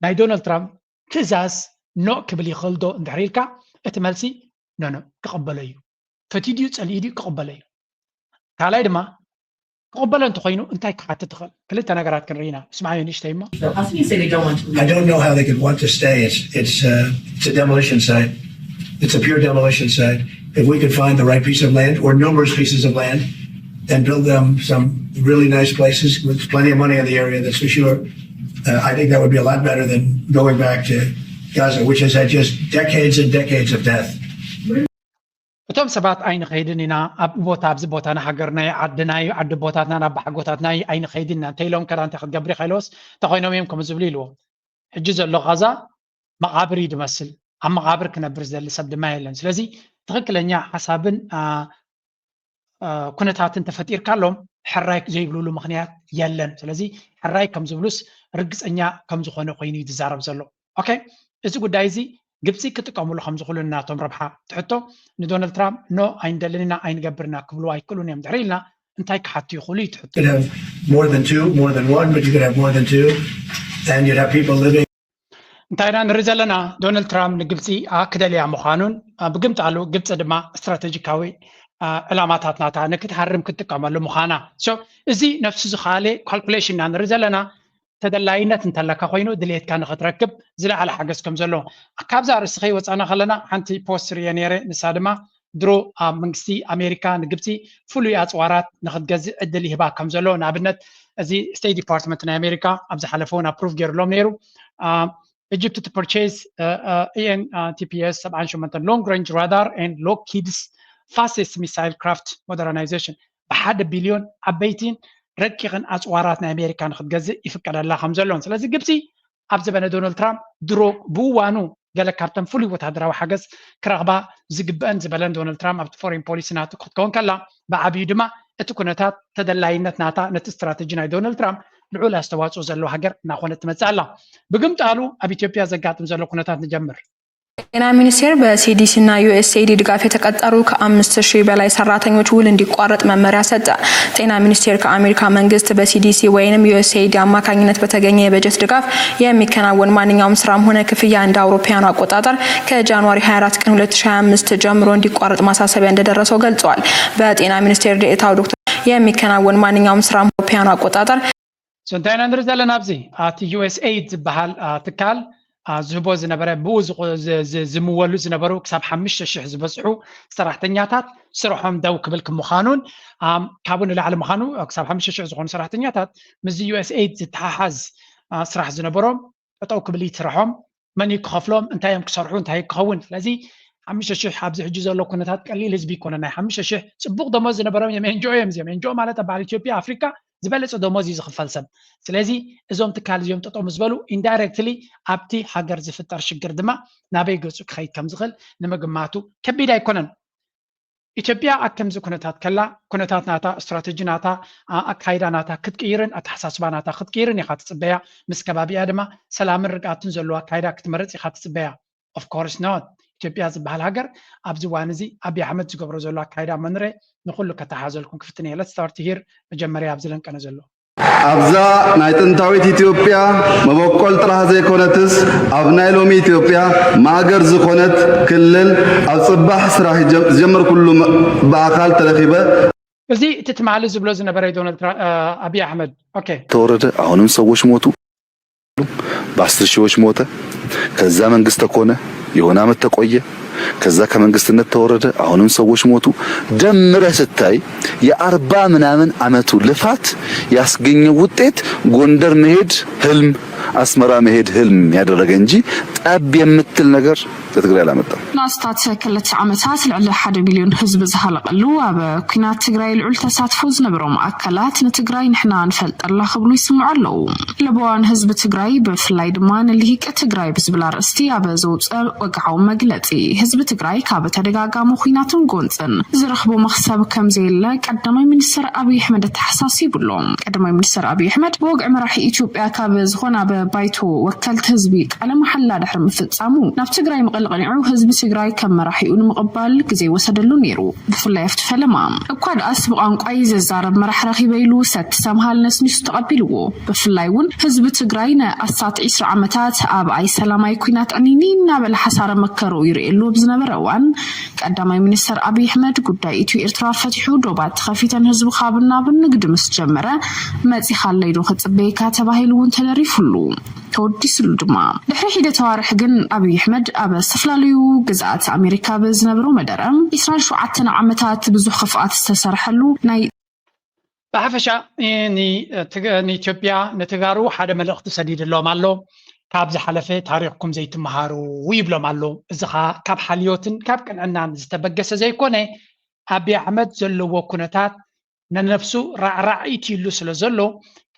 ናይ ዶናልድ ትራምፕ ትእዛዝ ኖእ ክብል ይኽእል ዶ እንድሕር ኢልካ እቲ መልሲ ኖኖ ክቕበሎ እዩ። ፈትዩ ድዩ ፀሊኡ ድዩ ክቕበሎ እዩ። ካልኣይ ድማ ክቕበሎ እንተኮይኑ እንታይ ክሓትት ትኽእል? ክልተ ነገራት ክንርኢ ኢና። ስምዓዮ ንእሽተይ እሞ I don't know how they could want to stay. It's it's uh, it's a demolition site. It's a pure demolition site. If we could find the right piece of land or numerous pieces of land and build them some really nice places with plenty of money in the area, that's for sure. Uh, I think that would be a lot better than going back to Gaza, which has had just decades and decades of death. እቶም ሰባት ኣይንኸይድን ኢና ኣብ ቦታ ኣብዚ ቦታ ንሃገርና ዓድና እዩ ዓዲ ቦታትና ናብ ባሓጎታትና እዩ ኣይንኸይድን ኢና እንተኢሎም ከዳ እንታይ ክትገብር ኢኻ ኢለዎስ እንተኮይኖም እዮም ከም ዝብሉ ኢልዎም። ሕጂ ዘሎ ቓዛ መቓብር እዩ ዝመስል። ኣብ መቓብር ክነብር ዝደሊ ሰብ ድማ የለን። ስለዚ ትኽክለኛ ሓሳብን ኩነታትን ተፈጢርካሎም ሕራይ ዘይብሉሉ ምኽንያት የለን። ስለዚ ሕራይ ከም ዝብሉስ ርግፀኛ ከም ዝኾነ ኮይኑ እዩ ዝዛረብ ዘሎ። ኦኬ፣ እዚ ጉዳይ እዚ ግብፂ ክጥቀሙሉ ከም ዝኽእሉ ናቶም ረብሓ ትሕቶ ንዶናልድ ትራምፕ ኖ ኣይንደልን ኢና ኣይንገብርና ክብሉ ኣይክእሉን እዮም። ድሕሪ ኢልና እንታይ ክሓቱ ይኽእሉ እዩ ትሕቶ። More than two, more than one, but you could have more than two. And you'd have people living. እንታይ ኢና ንርኢ ዘለና? ዶናልድ ትራምፕ ንግብፂ ክደልያ ምዃኑን ብግምጣሉ ግብፂ ድማ ስትራቴጂካዊ ዕላማታት ናታ ንክትሃርም ክትጥቀመሉ ምዃና። እዚ ነፍሱ ዝኻለ ካልኩሌሽን ኢና ንርኢ ዘለና። ተደላይነት እንተለካ ኮይኑ ድሌትካ ንክትረክብ ዝለዓለ ሓገዝ ከም ዘሎ ካብዛ ርእሲ ከይወፃና ከለና ሓንቲ ፖስት ርየ ነይረ። ንሳ ድማ ድሮ ኣብ መንግስቲ ኣሜሪካ ንግብፂ ፍሉይ ኣፅዋራት ንክትገዝእ ዕድል ይህባ ከም ዘሎ፣ ንኣብነት እዚ ስቴት ዲፓርትመንት ናይ ኣሜሪካ ኣብ ዝሓለፈ እውን ኣፕሩቭ ገይሩሎም ነይሩ። Egypt to purchase ENTPS ሰብዓን ሸሞንተን long range radar and Lockheed's fastest missile craft modernization ብሓደ ቢልዮን ዓበይቲን ረቂቕን ኣፅዋራት ናይ ኣሜሪካ ንክትገዝእ ይፍቀደላ ከም ዘሎን። ስለዚ ግብፂ ኣብ ዘበነ ዶናልድ ትራምፕ ድሮ ብእዋኑ ገለ ካብተን ፍሉይ ወታደራዊ ሓገዝ ክረኽባ ዝግበአን ዝበለን ዶናልድ ትራምፕ ኣብቲ ፎሬን ፖሊሲ ናቱ ክትከውን ከላ፣ ብዓብዩ ድማ እቲ ኩነታት ተደላይነት ናታ ነቲ ስትራተጂ ናይ ዶናልድ ትራምፕ ልዑል ኣስተዋፅኦ ዘለዎ ሃገር እናኾነት ትመፅእ ኣላ። ብግምጣሉ ኣብ ኢትዮጵያ ዘጋጥም ዘሎ ኩነታት ንጀምር። ጤና ሚኒስቴር በ CDC እና USAID ድጋፍ የተቀጠሩ ከአምስት ሺህ በላይ ሰራተኞች ውል እንዲቋረጥ መመሪያ ሰጠ። ጤና ሚኒስቴር ከአሜሪካ መንግስት በ CDC ወይንም USAID አማካኝነት በተገኘ የበጀት ድጋፍ የሚከናወን ማንኛውም ስራም ሆነ ክፍያ እንደ አውሮፓውያኑ አቆጣጠር ከጃንዋሪ ሃያ አራት ቀን ሁለት ሺ ሃያ አምስት ጀምሮ እንዲቋረጥ ማሳሰቢያ እንደደረሰው ገልጸዋል። በጤና ሚኒስቴር ዴኤታው ዶክተር የሚከናወን ማንኛውም ስራም አውሮፓውያኑ አቆጣጠር እንታይ ኢና ንርኢ ዘለና ኣብዚ? እቲ USAID ዝበሃል ትካል ዝህቦ ዝነበረ፣ ብኡ ዝምወሉ ዝነበሩ ክሳብ ሓሙሽተ ሽሕ ዝበፅሑ ሰራሕተኛታት ስርሖም ደው ክብል ምዃኑን ካብኡ ንላዕሊ ምዃኑ፣ ክሳብ ሓሙሽተ ሽሕ ዝኾኑ ሰራሕተኛታት ምስዚ USAID ዝተሓሓዝ ስራሕ ዝነበሮም ጠጠው ክብል እዩ ስርሖም። መን እዩ ክኸፍሎም? እንታይ እዮም ክሰርሑ? እንታይ ክኸውን? ስለዚ ሓሙሽተ ሽሕ ኣብዚ ሕጂ ዘሎ ኩነታት ቀሊል ህዝቢ ይኮነ። ናይ ሓሙሽተ ሽሕ ፅቡቕ ደሞዝ ዝነበሮም እዮም። NGO እዮም እዚኦም። NGO ማለት ኣብ በዓል ኢትዮጵያ ኣፍሪካ ዝበለፀ ደሞዝ እዩ ዝኽፈል ሰብ። ስለዚ እዞም ትካል እዚኦም ጠጠው ምስ በሉ ኢንዳይሬክትሊ ኣብቲ ሃገር ዝፍጠር ሽግር ድማ ናበይ ገፁ ክኸይድ ከም ዝኽእል ንምግማቱ ከቢድ ኣይኮነን። ኢትዮጵያ ኣብ ከምዚ ኩነታት ከላ ኩነታት ናታ፣ ስትራተጂ ናታ፣ ኣካይዳ ናታ ክትቅይርን ኣተሓሳስባ ናታ ክትቅይርን ኢኻ ትፅበያ። ምስ ከባቢኣ ድማ ሰላምን ርግኣትን ዘለዎ ኣካይዳ ክትመርፅ ኢኻ ትፅበያ። Of course not። ኢትዮጵያ ዝበሃል ሃገር ኣብዚ እዋን እዚ ኣብይ ኣሕመድ ዝገብሮ ዘሎ ኣካይዳ መንረ ንኩሉ ከተሓዘልኩም ክፍትን እየ። Let's start here። መጀመርያ ኣብዚ ለንቀነ ዘሎ ኣብዛ ናይ ጥንታዊት ኢትዮጵያ መበቆል ጥራሕ ዘይኮነትስ ኣብ ናይ ሎሚ ኢትዮጵያ ማእገር ዝኾነት ክልል ኣብ ፅባሕ ስራሕ ዝጀመርኩሉ ብኣኻል ተረኺበ እዚ እቲ ትማሊ ዝብሎ ዝነበረ ዶናልድ ኣብይ ኣሕመድ okay ተወረደ። አሁንም ሰዎች ሞቱ፣ በአስር ሺዎች ሞተ። ከዛ መንግስት ተኮነ፣ የሆነ አመት ተቆየ። ከዛ ከመንግስትነት ተወረደ፣ አሁንም ሰዎች ሞቱ። ደምረህ ስታይ የአርባ ምናምን አመቱ ልፋት ያስገኘው ውጤት ጎንደር መሄድ ህልም፣ አስመራ መሄድ ህልም ያደረገ እንጂ ጠብ የምትል ነገር ለትግራይ አላመጣም። ንኣስታት ክልተ ዓመታት ልዕሊ ሓደ ሚልዮን ህዝቢ ዝሃለቐሉ ኣብ ኲናት ትግራይ ልዑል ተሳትፎ ዝነበሮም ኣካላት ንትግራይ ንሕና ንፈልጠላ ክብሉ ይስምዑ ኣለዉ። ለበዋን ህዝቢ ትግራይ ብፍላይ ድማ ንልሂቅ ትግራይ ብዝብል ኣርእስቲ ኣብ ዘውፅአ ወግዓዊ መግለፂ ህዝቢ ትግራይ ካብ ተደጋጋሚ ኲናትን ጎንፅን ዝረኽቦ መኽሰብ ከምዘየለ ቀዳማይ ሚኒስትር ኣብይ ኣሕመድ ኣተሓሳሲቡ ኣሎ። ቀዳማይ ሚኒስትር ኣብይ ኣሕመድ ብወግዒ መራሒ ኢትዮጵያ ካብ ዝኾነ ኣብ ባይቶ ወከልቲ ህዝቢ ቃለ መሓላ ድሕሪ ምፍፃሙ ናብ ትግራይ ምቕሊ ቀኒዑ ህዝቢ ትግራይ ከም መራሒኡ ንምቕባል ግዜ ወሰደሉ ነይሩ። ብፍላይ ኣብቲ ፈለማ እኳ ደኣስ ብቋንቋይ ዘዛረብ መራሕ ረኺበ ኢሉ ሰቲ ሰምሃል ነስኒሱ ተቐቢልዎ። ብፍላይ እውን ህዝቢ ትግራይ ንኣስታት ዒስራ ዓመታት ኣብ ኣይሰላማይ ኲናት ዕኒኒ እናበለ ሓሳረ መከርኡ ይርእየሉ ኣብ ዝነበረ እዋን ቀዳማይ ሚኒስተር ኣብይ ኣሕመድ ጉዳይ ኢትዮ ኤርትራ ፈቲሑ ዶባት ተኸፊተን ህዝቢ ካብ ናብ ንግዲ ምስ ጀመረ መጺኻለይ ዶ ክጽበየካ ተባሂሉ እውን ተደሪፉሉ ተወዲስሉ ድማ። ድሕሪ ሒደት ኣዋርሕ ግን ኣብይ ኣሕመድ ኣብ ዝተፈላለዩ ግዝኣት ኣሜሪካ ብዝነበሮ መደረ ዒስራን ሸውዓተን ዓመታት ብዙሕ ክፍኣት ዝተሰርሐሉ ናይ ብሓፈሻ ንኢትዮጵያ ንትጋሩ ሓደ መልእኽቲ ሰዲድሎም ኣሎ። ካብ ዝሓለፈ ታሪኽኩም ዘይትመሃሩ ይብሎም ኣሎ። እዚ ኸዓ ካብ ሓልዮትን ካብ ቅንዕናን ዝተበገሰ ዘይኮነ ኣብይ ኣሕመድ ዘለዎ ኩነታት ነነፍሱ ራዕራዕ ኢትይሉ ስለ ዘሎ፣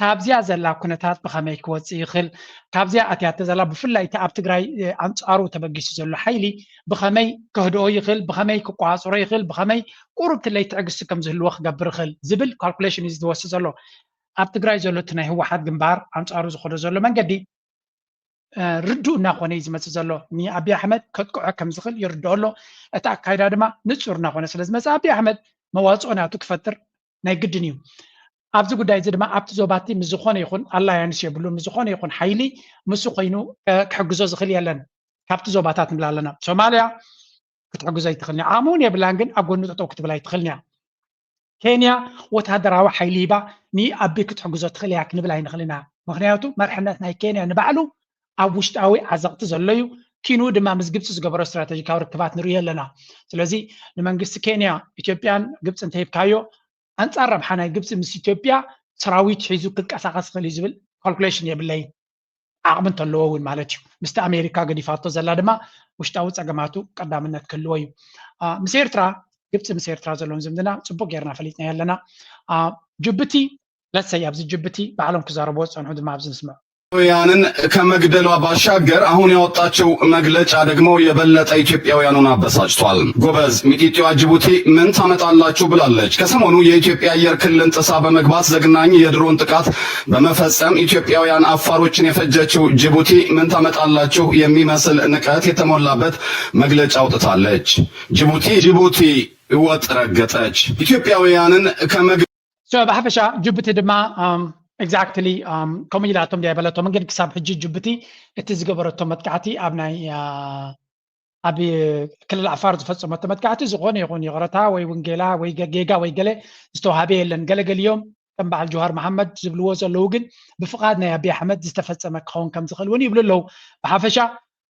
ካብዚኣ ዘላ ኩነታት ብኸመይ ክወፅእ ይኽእል፣ ካብዚኣ ኣትያቶ ዘላ ብፍላይ እቲ ኣብ ትግራይ ኣንፃሩ ተበጊሱ ዘሎ ሓይሊ ብኸመይ ከህድኦ ይኽእል፣ ብኸመይ ክቋፅሮ ይኽእል፣ ብኸመይ ቁሩብ ትለይ ትዕግስቲ ከም ዝህልዎ ክገብር ይኽእል ዝብል ካልኩሌሽን እዩ ዝወስድ ዘሎ። ኣብ ትግራይ ዘሎ እቲ ናይ ህወሓት ግንባር ኣንፃሩ ዝኸዶ ዘሎ መንገዲ ርዱእ እናኾነ እዩ ዝመፅእ ዘሎ። ንኣብይ ኣሕመድ ከጥቅዖ ከም ዝኽእል ይርድኦ ኣሎ። እቲ ኣካይዳ ድማ ንፁር እናኾነ ስለ ዝመፅእ ኣብይ ኣሕመድ መዋፅኦ ናቱ ክፈጥር ናይ ግድን እዩ። ኣብዚ ጉዳይ እዚ ድማ ኣብቲ ዞባቲ ምስ ዝኾነ ይኹን ኣላያንስ የብሉ፣ ምስ ዝኾነ ይኹን ሓይሊ ምስ ኮይኑ ክሕግዞ ዝኽእል የለን። ካብቲ ዞባታት ንብል ኣለና። ሶማልያ ክትሕግዞ ኣይትኽእልን እያ። ዓቕሚ እውን የብላን፣ ግን ኣብ ጎኑ ጠጠው ክትብል ኣይትኽእልን እያ። ኬንያ ወታደራዊ ሓይሊ ሂባ ንኣቢ ክትሕግዞ ትኽእል እያ ክንብል ኣይንኽእልን ኢና። ምክንያቱ መርሕነት ናይ ኬንያ ንባዕሉ ኣብ ውሽጣዊ ዓዘቕቲ ዘሎ እዩ። ኪኑ ድማ ምስ ግብፂ ዝገበሮ ስትራተጂካዊ ርክባት ንርኢ ኣለና። ስለዚ ንመንግስቲ ኬንያ ኢትዮጵያን ግብፂ እንተሂብካዮ ኣንፃር ረብሓ ናይ ግብፂ ምስ ኢትዮጵያ ሰራዊት ሒዙ ክንቀሳቐስ ይኽእል እዩ ዝብል ካልኩሌሽን የብለይን። ዓቕሚ እንተለዎ እውን ማለት እዩ። ምስቲ ኣሜሪካ ገዲፋቶ ዘላ ድማ ውሽጣዊ ፀገማቱ ቀዳምነት ክህልዎ እዩ። ምስ ኤርትራ ግብፂ ምስ ኤርትራ ዘለዎም ዝምድና ፅቡቅ ጌርና ፈሊጥና ኣለና። ጅቡቲ ለሰይ ኣብዚ ጅቡቲ ባዕሎም ክዛረብዎ ዝፀንሑ ድማ ኣብዚ ንስምዕ። ኢትዮጵያውያንን ከመግደሏ ባሻገር አሁን ያወጣችው መግለጫ ደግሞ የበለጠ ኢትዮጵያውያኑን አበሳጭቷል። ጎበዝ ሚጢጢዋ ጅቡቲ ምን ታመጣላችሁ ብላለች። ከሰሞኑ የኢትዮጵያ አየር ክልልን ጥሳ በመግባት ዘግናኝ የድሮን ጥቃት በመፈጸም ኢትዮጵያውያን አፋሮችን የፈጀችው ጅቡቲ ምን ታመጣላችሁ የሚመስል ንቀት የተሞላበት መግለጫ አውጥታለች። ጅቡቲ ጅቡቲ ወጥ ረገጠች። ኢትዮጵያውያንን ከመግ ብሓፈሻ ጅቡቲ ድማ exactly ከምኡ ኢላቶም ድያ በለቶም። ግን ክሳብ ሕጂ ጅቡቲ እቲ ዝገበረቶ መጥቃዕቲ ኣብ ናይ ኣብ ክልል ዓፋር ዝፈፀመቶ መጥቃዕቲ ዝኾነ ይኹን ይቕረታ ወይ ውንጌላ ወይ ጌጋ ወይ ገለ ዝተዋሃበ የለን። ገለገሊኦም ከም በዓል ጀዋር መሓመድ ዝብልዎ ዘለዉ ግን ብፍቓድ ናይ ኣብይ ኣሕመድ ዝተፈፀመ ክኸውን ከም ዝኽእል እውን ይብሉ ኣለዉ። ብሓፈሻ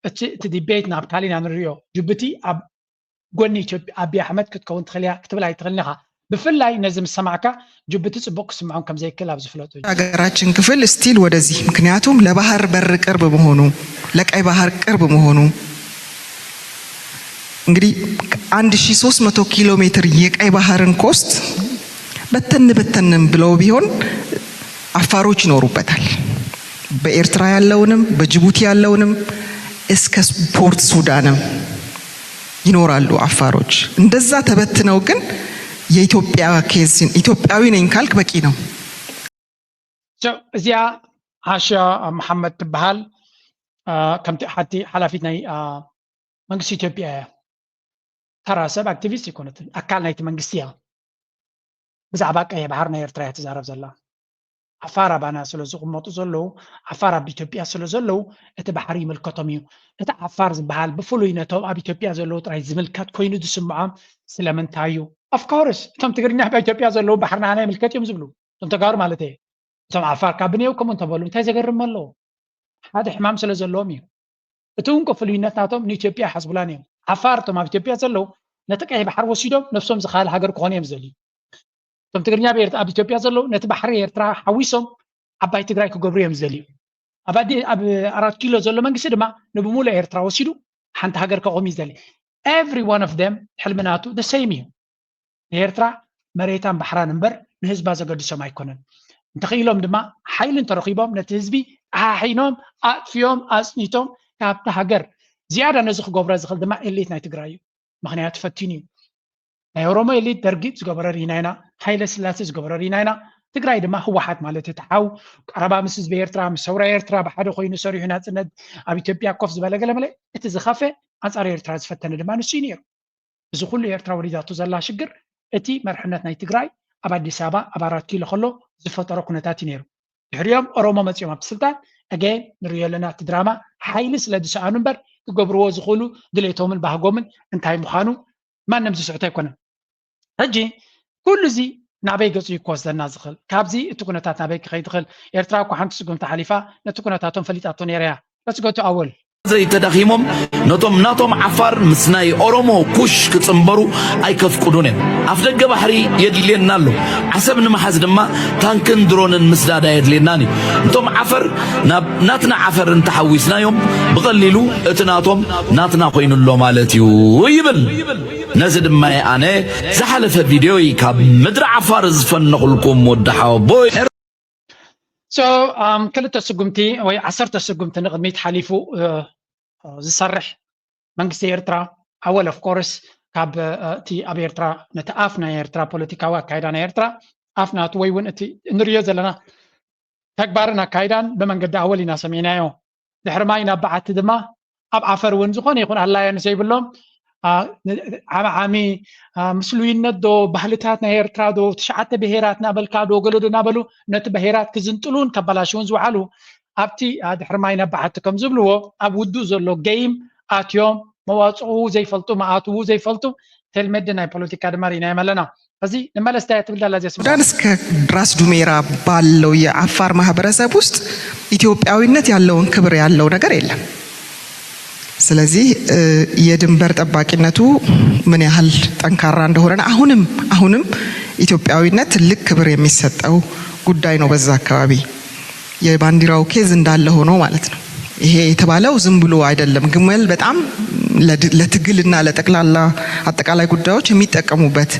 እቲ እቲ ዲቤት ናብ ካሊና ንሪኦ። ጅቡቲ ኣብ ጎኒ ኢትዮጵያ ኣብይ ኣሕመድ ክትከውን ትኽእል እያ ክትብል ኣይትኽእልን ኢኻ። ብፍላይ ነዚ ምስ ሰማዕካ ጅቡቲ ፅቡቕ ክስምዖም ከም ዘይክእል ኣብዚ ፍለጡ። ሀገራችን ክፍል still ወደዚህ ምክንያቱም ለባህር በር ቅርብ መሆኑ ለቀይ ባህር ቅርብ መሆኑ እንግዲህ አንድ ሺህ ሦስት መቶ ኪሎ ሜትር የቀይ ባህርን coast በተን በተንም ብለው ቢሆን አፋሮች ይኖሩበታል። በኤርትራ ያለውንም በጅቡቲ ያለውንም እስከ ፖርት ሱዳንም ይኖራሉ አፋሮች። እንደዛ ተበትነው ግን የኢትዮጵያ case ኢትዮጵያዊ ነኝ ካልክ በቂ ነው። እዚኣ ዓሻ መሓመድ ትበሃል። ከምቲ ሓቲ ሓላፊት ናይ መንግስቲ ኢትዮጵያ እያ። ተራ ሰብ ኣክቲቪስት ኣይኮነትን፣ ኣካል ናይቲ መንግስቲ እያ። ብዛዕባ ቀይሕ ባሕሪ ናይ ኤርትራ እያ ትዛረብ ዘላ። ዓፋር ኣባና ስለ ዝቕመጡ ዘለዉ፣ ዓፋር ኣብ ኢትዮጵያ ስለ ዘለዉ እቲ ባሕሪ ይምልከቶም እዩ። እቲ ዓፋር ዝበሃል ብፍሉይ ነቶም ኣብ ኢትዮጵያ ዘለዉ ጥራይ ዝምልከት ኮይኑ ዝስምዖም ስለምንታይ እዩ? Of course እቶም ትግርኛ ኣብ ኢትዮጵያ ዘለዉ ባሕሪ ንዓና ይምልከት እዮም ዝብሉ፣ እቶም ተጋሩ ማለት እየ። እቶም ዓፋር ካብ ብኔው ከምኡ እንተበሉ እንታይ ዘገርም ኣለዎ? ሓደ ሕማም ስለ ዘለዎም እዩ። እቲ እንኮ ፍሉይነት ናቶም ንኢትዮጵያ ኣይሓስቡላን እዮም። ዓፋር እቶም ኣብ ኢትዮጵያ ዘለዉ ነቲ ቀይሕ ባሕሪ ወሲዶም ነብሶም ዝኻል ሃገር ክኾኑ እዮም ዝደልዩ። እቶም ትግርኛ ኣብ ኤርት- ኣብ ኢትዮጵያ ዘለዉ ነቲ ባሕሪ ኤርትራ ሓዊሶም ዓባይ ትግራይ ክገብሩ እዮም ዝደልዩ። ኣብ ኣዲ- ኣብ ኣራት ኪሎ ዘሎ መንግስቲ ድማ ንብሙሉእ ኤርትራ ወሲዱ ሓንቲ ሃገር ከቑም እዩ ዝደሊ። Every one of them ሕልሚ ናቱ the same እዩ። ንኤርትራ መሬታን ባሕራን እምበር ንህዝባ ዘገድሶም ኣይኮነን። እንተኽኢሎም ድማ ሓይሊ እንተረኺቦም ነቲ ህዝቢ ኣሓሒኖም ኣጥፊኦም ኣፅኒቶም ካብቲ ሃገር ዝያዳ ነዚ ክገብሮ ዝኽእል ድማ ኤሊት ናይ ትግራይ እዩ። ምኽንያቱ ፈቲኑ እዩ። ናይ ኦሮሞ ኤሊት ደርጊ ዝገበረ ርኢና ኢና፣ ሃይለ ስላሴ ዝገበረ ርኢና ኢና። ትግራይ ድማ ህወሓት ማለት እቲ ሓው ቀረባ ምስ ህዝቢ ኤርትራ ምስ ሰውራ ኤርትራ ብሓደ ኮይኑ ሰሪሑ ናፅነት ኣብ ኢትዮጵያ ኮፍ ዝበለ ገለመለ እቲ ዝኸፈ ኣንፃር ኤርትራ ዝፈተነ ድማ ንሱ እዩ ነይሩ። እዚ ኩሉ ኤርትራ ወሪዳቶ ዘላ ሽግር እቲ መርሕነት ናይ ትግራይ ኣብ ኣዲስ ኣበባ ኣብ ኣራት ኪሎ ከሎ ዝፈጠሮ ኩነታት እዩ ነይሩ። ድሕሪኦም ኦሮሞ መፂኦም ኣብቲ ስልጣን again ንሪኦ ኣለና። እቲ ድራማ ሓይሊ ስለ ዝሰኣኑ እምበር ክገብርዎ ዝኽእሉ ድሌቶምን ባህጎምን እንታይ ምዃኑ ማንም ዝስሕቶ ኣይኮነን። ሕጂ ኩሉ እዚ ናበይ ገፁ እዩ ክወስደና ዝኽእል? ካብዚ እቲ ኩነታት ናበይ ክኸይድ ይኽእል? ኤርትራ እኮ ሓንቲ ስጉምቲ ሓሊፋ ነቲ ኩነታቶም ፈሊጣቶ ነይራ እያ። Let's go to ኣወል። ዘይተዳኺሞም ነቶም ናቶም ዓፋር ምስ ናይ ኦሮሞ ኩሽ ክጽንበሩ ኣይከፍቅዱን እዮም። ኣፍደገ ባሕሪ የድልየና ኣሎ። ዓሰብ ንምሓዝ ድማ ታንክን ድሮንን ምስዳድ ኣየድልየናን እዩ። ነቶም ዓፈር ናብ ናትና ዓፈር እንተሓዊስናዮም ብቐሊሉ እቲ ናቶም ናትና ኮይኑ ኣሎ ማለት እዩ ይብል። ነዚ ድማ ኣነ ዝሓለፈ ቪድዮይ ካብ ምድሪ ዓፋር ዝፈነኹልኩም ወዲ ሓወቦይ። So um, ክልተ ስጉምቲ ወይ ዓሰርተ ስጉምቲ ንቕድሚት ሓሊፉ ዝሰርሕ መንግስቲ ኤርትራ ኣወል of course ካብ እቲ ኣብ ኤርትራ ነቲ ኣፍ ናይ ኤርትራ ፖለቲካዊ ኣካይዳ ናይ ኤርትራ ኣፍ ናቱ ወይ እውን እቲ እንሪኦ ዘለና ተግባርን ኣካይዳን ብመንገዲ ኣወል ኢና ሰሚዕናዮ። ድሕሪ ማይ ናብ በዓቲ ድማ ኣብ ዓፈር እውን ዝኾነ ይኹን ኣላየንስ ዘይብሎም ዓማዓሚ ምስሉይነት ዶ ባህልታት ናይ ኤርትራ ዶ ትሽዓተ ብሄራት ናበልካ ዶ ገሎ ዶ ናበሉ ነቲ ብሄራት ክዝንጥሉን ከባላሽውን ዝውዓሉ ኣብቲ ድሕሪ ማይ ናብ በዓቲ ከም ዝብልዎ ኣብ ውዱእ ዘሎ ገይም ኣትዮም መዋፅኡ ዘይፈልጡ መኣትዉ ዘይፈልጡ ቴልሜድ ናይ ፖለቲካ ድማ ርኢናዮም ኣለና። እዚ ንመለስ ታይ ትብል ዳላ እዚኣ ስምዑ። ሱዳን እስከ ራስ ዱሜራ ባለው የዓፋር ማህበረሰብ ውስጥ ኢትዮጵያዊነት ያለውን ክብር ያለው ነገር የለም። ስለዚህ የድንበር ጠባቂነቱ ምን ያህል ጠንካራ እንደሆነ አሁንም አሁንም ኢትዮጵያዊነት ትልቅ ክብር የሚሰጠው ጉዳይ ነው በዛ አካባቢ። የባንዲራው ኬዝ እንዳለ ሆኖ ማለት ነው። ይሄ የተባለው ዝም ብሎ አይደለም። ግመል በጣም ለትግልና ለጠቅላላ አጠቃላይ ጉዳዮች የሚጠቀሙበት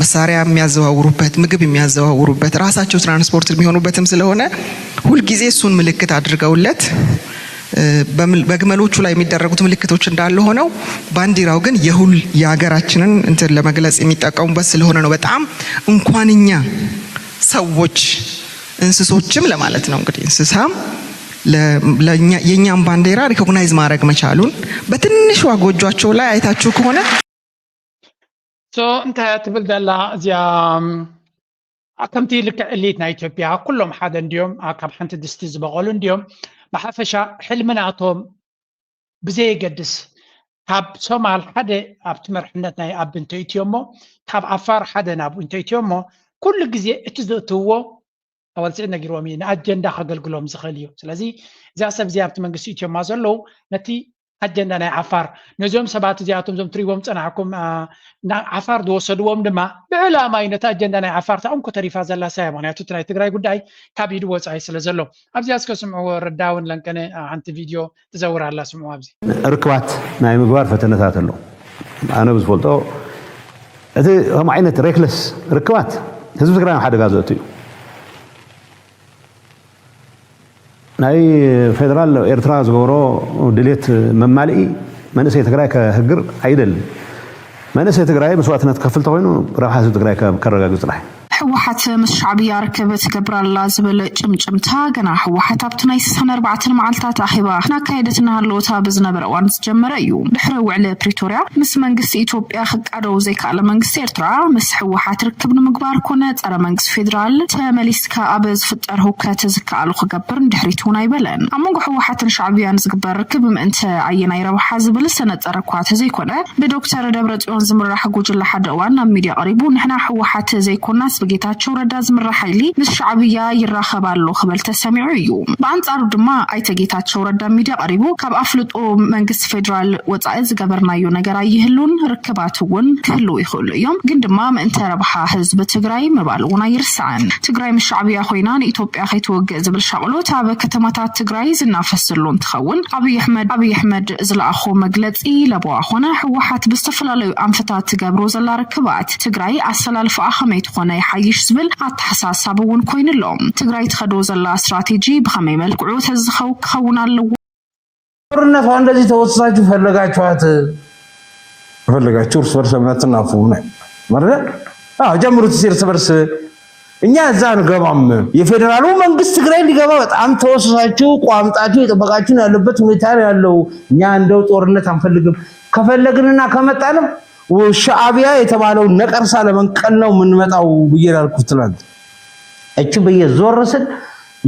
መሳሪያ የሚያዘዋውሩበት፣ ምግብ የሚያዘዋውሩበት፣ ራሳቸው ትራንስፖርት የሚሆኑበትም ስለሆነ ሁልጊዜ እሱን ምልክት አድርገውለት በግመሎቹ ላይ የሚደረጉት ምልክቶች እንዳለ ሆነው ባንዲራው ግን የሁል የሀገራችንን እንትን ለመግለጽ የሚጠቀሙበት ስለሆነ ነው። በጣም እንኳንኛ ሰዎች እንስሶችም ለማለት ነው እንግዲህ እንስሳም የእኛም ባንዲራ ሪኮግናይዝ ማድረግ መቻሉን በትንሿ ጎጆቸው ላይ አይታችሁ ከሆነ so እንታይ ትብል ዘላ እዚኣ ከምቲ ልክዕ እሊት ናይ ኢትዮጵያ ኩሎም ሓደ እንዲዮም ካብ ሓንቲ ድስቲ ዝበቐሉ እንዲዮም ብሓፈሻ ሕልሚ ናቶም ብዘየገድስ ካብ ሶማል ሓደ ኣብቲ መርሕነት ናይ ኣብ እንተእትዮ እሞ ካብ ዓፋር ሓደ ናብ እንተእትዮ እሞ ኩሉ ግዜ እቲ ዘእትውዎ ኣዋልፅዒ ነጊርዎም እዩ ንኣጀንዳ ከገልግሎም ዝኽእል እዩ ስለዚ እዚኣ ሰብ እዚኣ ኣብቲ መንግስቲ እትዮማ ዘለዉ ነቲ ኣጀንዳ ናይ ዓፋር ነዚኦም ሰባት እዚኣቶም ዞም ትሪዎም ፀናሕኩም ዓፋር ዝወሰድዎም ድማ ብዕላማ እዩ ነቲ ኣጀንዳ ናይ ዓፋር ታኦም ኮተሪፋ ዘላ ሳያ ምክንያቱ እቲ ናይ ትግራይ ጉዳይ ካብ ኢዱ ወፃኢ ስለ ዘሎ ኣብዚኣ እስከ ስምዕዎ ረዳውን ለንቀነ ሓንቲ ቪድዮ ትዘውር ኣላ ስምዑ ኣብዚ ርክባት ናይ ምግባር ፈተነታት ኣሎ ኣነ ብዝፈልጦ እቲ ከም ዓይነት ሬክለስ ርክባት ህዝቢ ትግራይ ሓደጋ ዘእቱ እዩ ናይ ፌደራል ኤርትራ ዝገብሮ ድሌት መማልኢ መንእሰይ ትግራይ ከህግር ኣይደልን። መንእሰይ ትግራይ መስዋእትነት ክከፍል ተኮይኑ ረብሓ ህዝቢ ትግራይ ከረጋግፅ ጥራሕ። ህወሓት ምስ ሻዕብያ ርክብ ትገብር ኣላ ዝብል ጭምጭምታ ገና ህወሓት ኣብቲ ናይ ስሳን ኣርባዕተን መዓልታት ኣኼባ እናካየደት እናሃለወት ኣብ ዝነበረ እዋን ዝጀመረ እዩ። ድሕሪ ውዕሊ ፕሪቶርያ ምስ መንግስቲ ኢትዮጵያ ክቃደው ዘይከኣለ መንግስቲ ኤርትራ ምስ ህወሓት ርክብ ንምግባር ኮነ ጸረ መንግስቲ ፌደራል ተመሊስካ ኣብ ዝፍጠር ህውከት ዝከኣሎ ክገብር ንድሕሪት እውን ኣይበለን። ኣብ መንጎ ህወሓትን ሻዕብያን ዝግበር ርክብ ምእንቲ ኣየናይ ረብሓ ዝብል ዝተነጸረ እኳ ተዘይኮነ ብዶክተር ደብረጽዮን ዝምራሕ ጉጅለ ሓደ እዋን ናብ ሚድያ ቀሪቡ ንሕና ህወሓት ዘይኮናስ ብጌታቸው ረዳ ዝምራሕ ሓይሊ ምስ ሻዕብያ ይራኸብ ኣሎ ክብል ተሰሚዑ እዩ። ብኣንጻሩ ድማ ኣይተ ጌታቸው ረዳ ሚድያ ቀሪቡ ካብ ኣፍልጦ መንግስቲ ፌደራል ወፃኢ ዝገበርናዮ ነገር ኣይህሉን፣ ርክባት እውን ክህልው ይኽእሉ እዮም፣ ግን ድማ ምእንተ ረብሓ ህዝቢ ትግራይ ምባል እውን ኣይርሳዕን። ትግራይ ምስ ሻዕብያ ኮይና ንኢትዮጵያ ከይትወግእ ዝብል ሻቕሎት ኣብ ከተማታት ትግራይ ዝናፈስ ዘሎ እንትኸውን ኣብይ ኣሕመድ ኣብይ ኣሕመድ ዝለኣኾ መግለፂ ለበዋ ኾነ ህወሓት ብዝተፈላለዩ ኣንፈታት ትገብሮ ዘላ ርክባት ትግራይ ኣሰላልፋኣ ከመይ ትኾነ ይሓይሽ ዝብል ኣተሓሳሳብ እውን ኮይኑ ኣሎ። ትግራይ ትኸዶ ዘላ ስትራቴጂ ብኸመይ መልክዑ ተዝኸው ክኸውን ኣለዎ? ጦርነቷ እንደዚህ ተወስሳችሁ ፈለጋችኋት ፈለጋችሁ እርስ በርስ እምነት ትናፉ ነው ማለት አዎ ጀምሩት እርስ በርስ እኛ እዛ አንገባም። የፌዴራሉ መንግስት ትግራይ ሊገባ በጣም ተወስሳችሁ ቋምጣችሁ የጠበቃችሁን ያለበት ሁኔታ ነው ያለው። እኛ እንደው ጦርነት አንፈልግም። ከፈለግንና ከመጣንም ሻዕቢያ የተባለው ነቀርሳ ለመንቀል ነው የምንመጣው ብዬ ያልኩት ትላንት። እቺ ብዬ ዞር ስል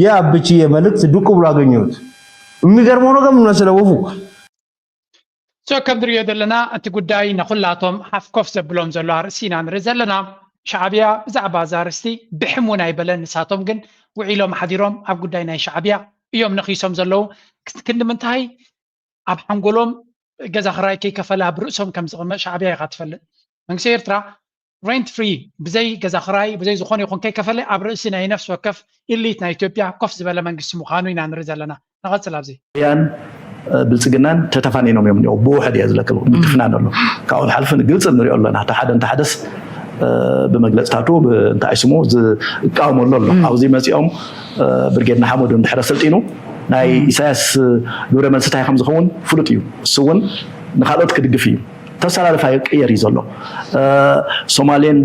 የአብችዬ መልእክት ዱቅ ብሎ አገኘሁት። የሚገርመው ነገር ምን መሰለህ ወፉ? So ከም ንሪኦ ዘለና እቲ ጉዳይ ንኹላቶም ሓፍኮፍ ዘብሎም ዘሎ ኣርእስቲ ኢና ንርኢ ዘለና። ሻዕብያ ብዛዕባ እዚ ኣርእስቲ ብሕም እውን ኣይበለን። ንሳቶም ግን ውዒሎም ሓዲሮም ኣብ ጉዳይ ናይ ሻዕብያ እዮም ነኺሶም ዘለዉ። ክንዲ ምንታይ ኣብ ሓንጎሎም ገዛ ክራይ ከይከፈለ ኣብ ርእሶም ከም ዝቕመጥ ሻዕብያ ኢኻ ትፈልጥ። መንግስቲ ኤርትራ ሬንት ፍሪ፣ ብዘይ ገዛ ክራይ፣ ብዘይ ዝኾነ ይኹን ከይከፈለ ኣብ ርእሲ ናይ ነፍሲ ወከፍ ኢሊት ናይ ኢትዮጵያ ኮፍ ዝበለ መንግስቲ ምዃኑ ኢና ንርኢ ዘለና። ንቐጽል ኣብዚ። ያን ብልፅግናን ተተፋኒኖም እዮም እኒኦ። ብውሕድ እየ ዝለክል ምትፍናን ኣሎ። ካብኡ ሓልፊ ንግልፂ ንሪኦ ኣለና። እቲ ሓደ እንተ ሓደስ ብመግለፅታቱ እንታይ ስሙ ዝቃወመሉ ኣሎ። ኣብዚ መፂኦም ብርጌድ ንሓመዱ እንድሕረ ሰልጢኑ ናይ ኢሳያስ ግብረ መልሲ እንታይ ከም ዝኸውን ፍሉጥ እዩ። እሱ እውን ንካልኦት ክድግፍ እዩ። ተሰላልፋ ይቅየር እዩ ዘሎ። ሶማሌን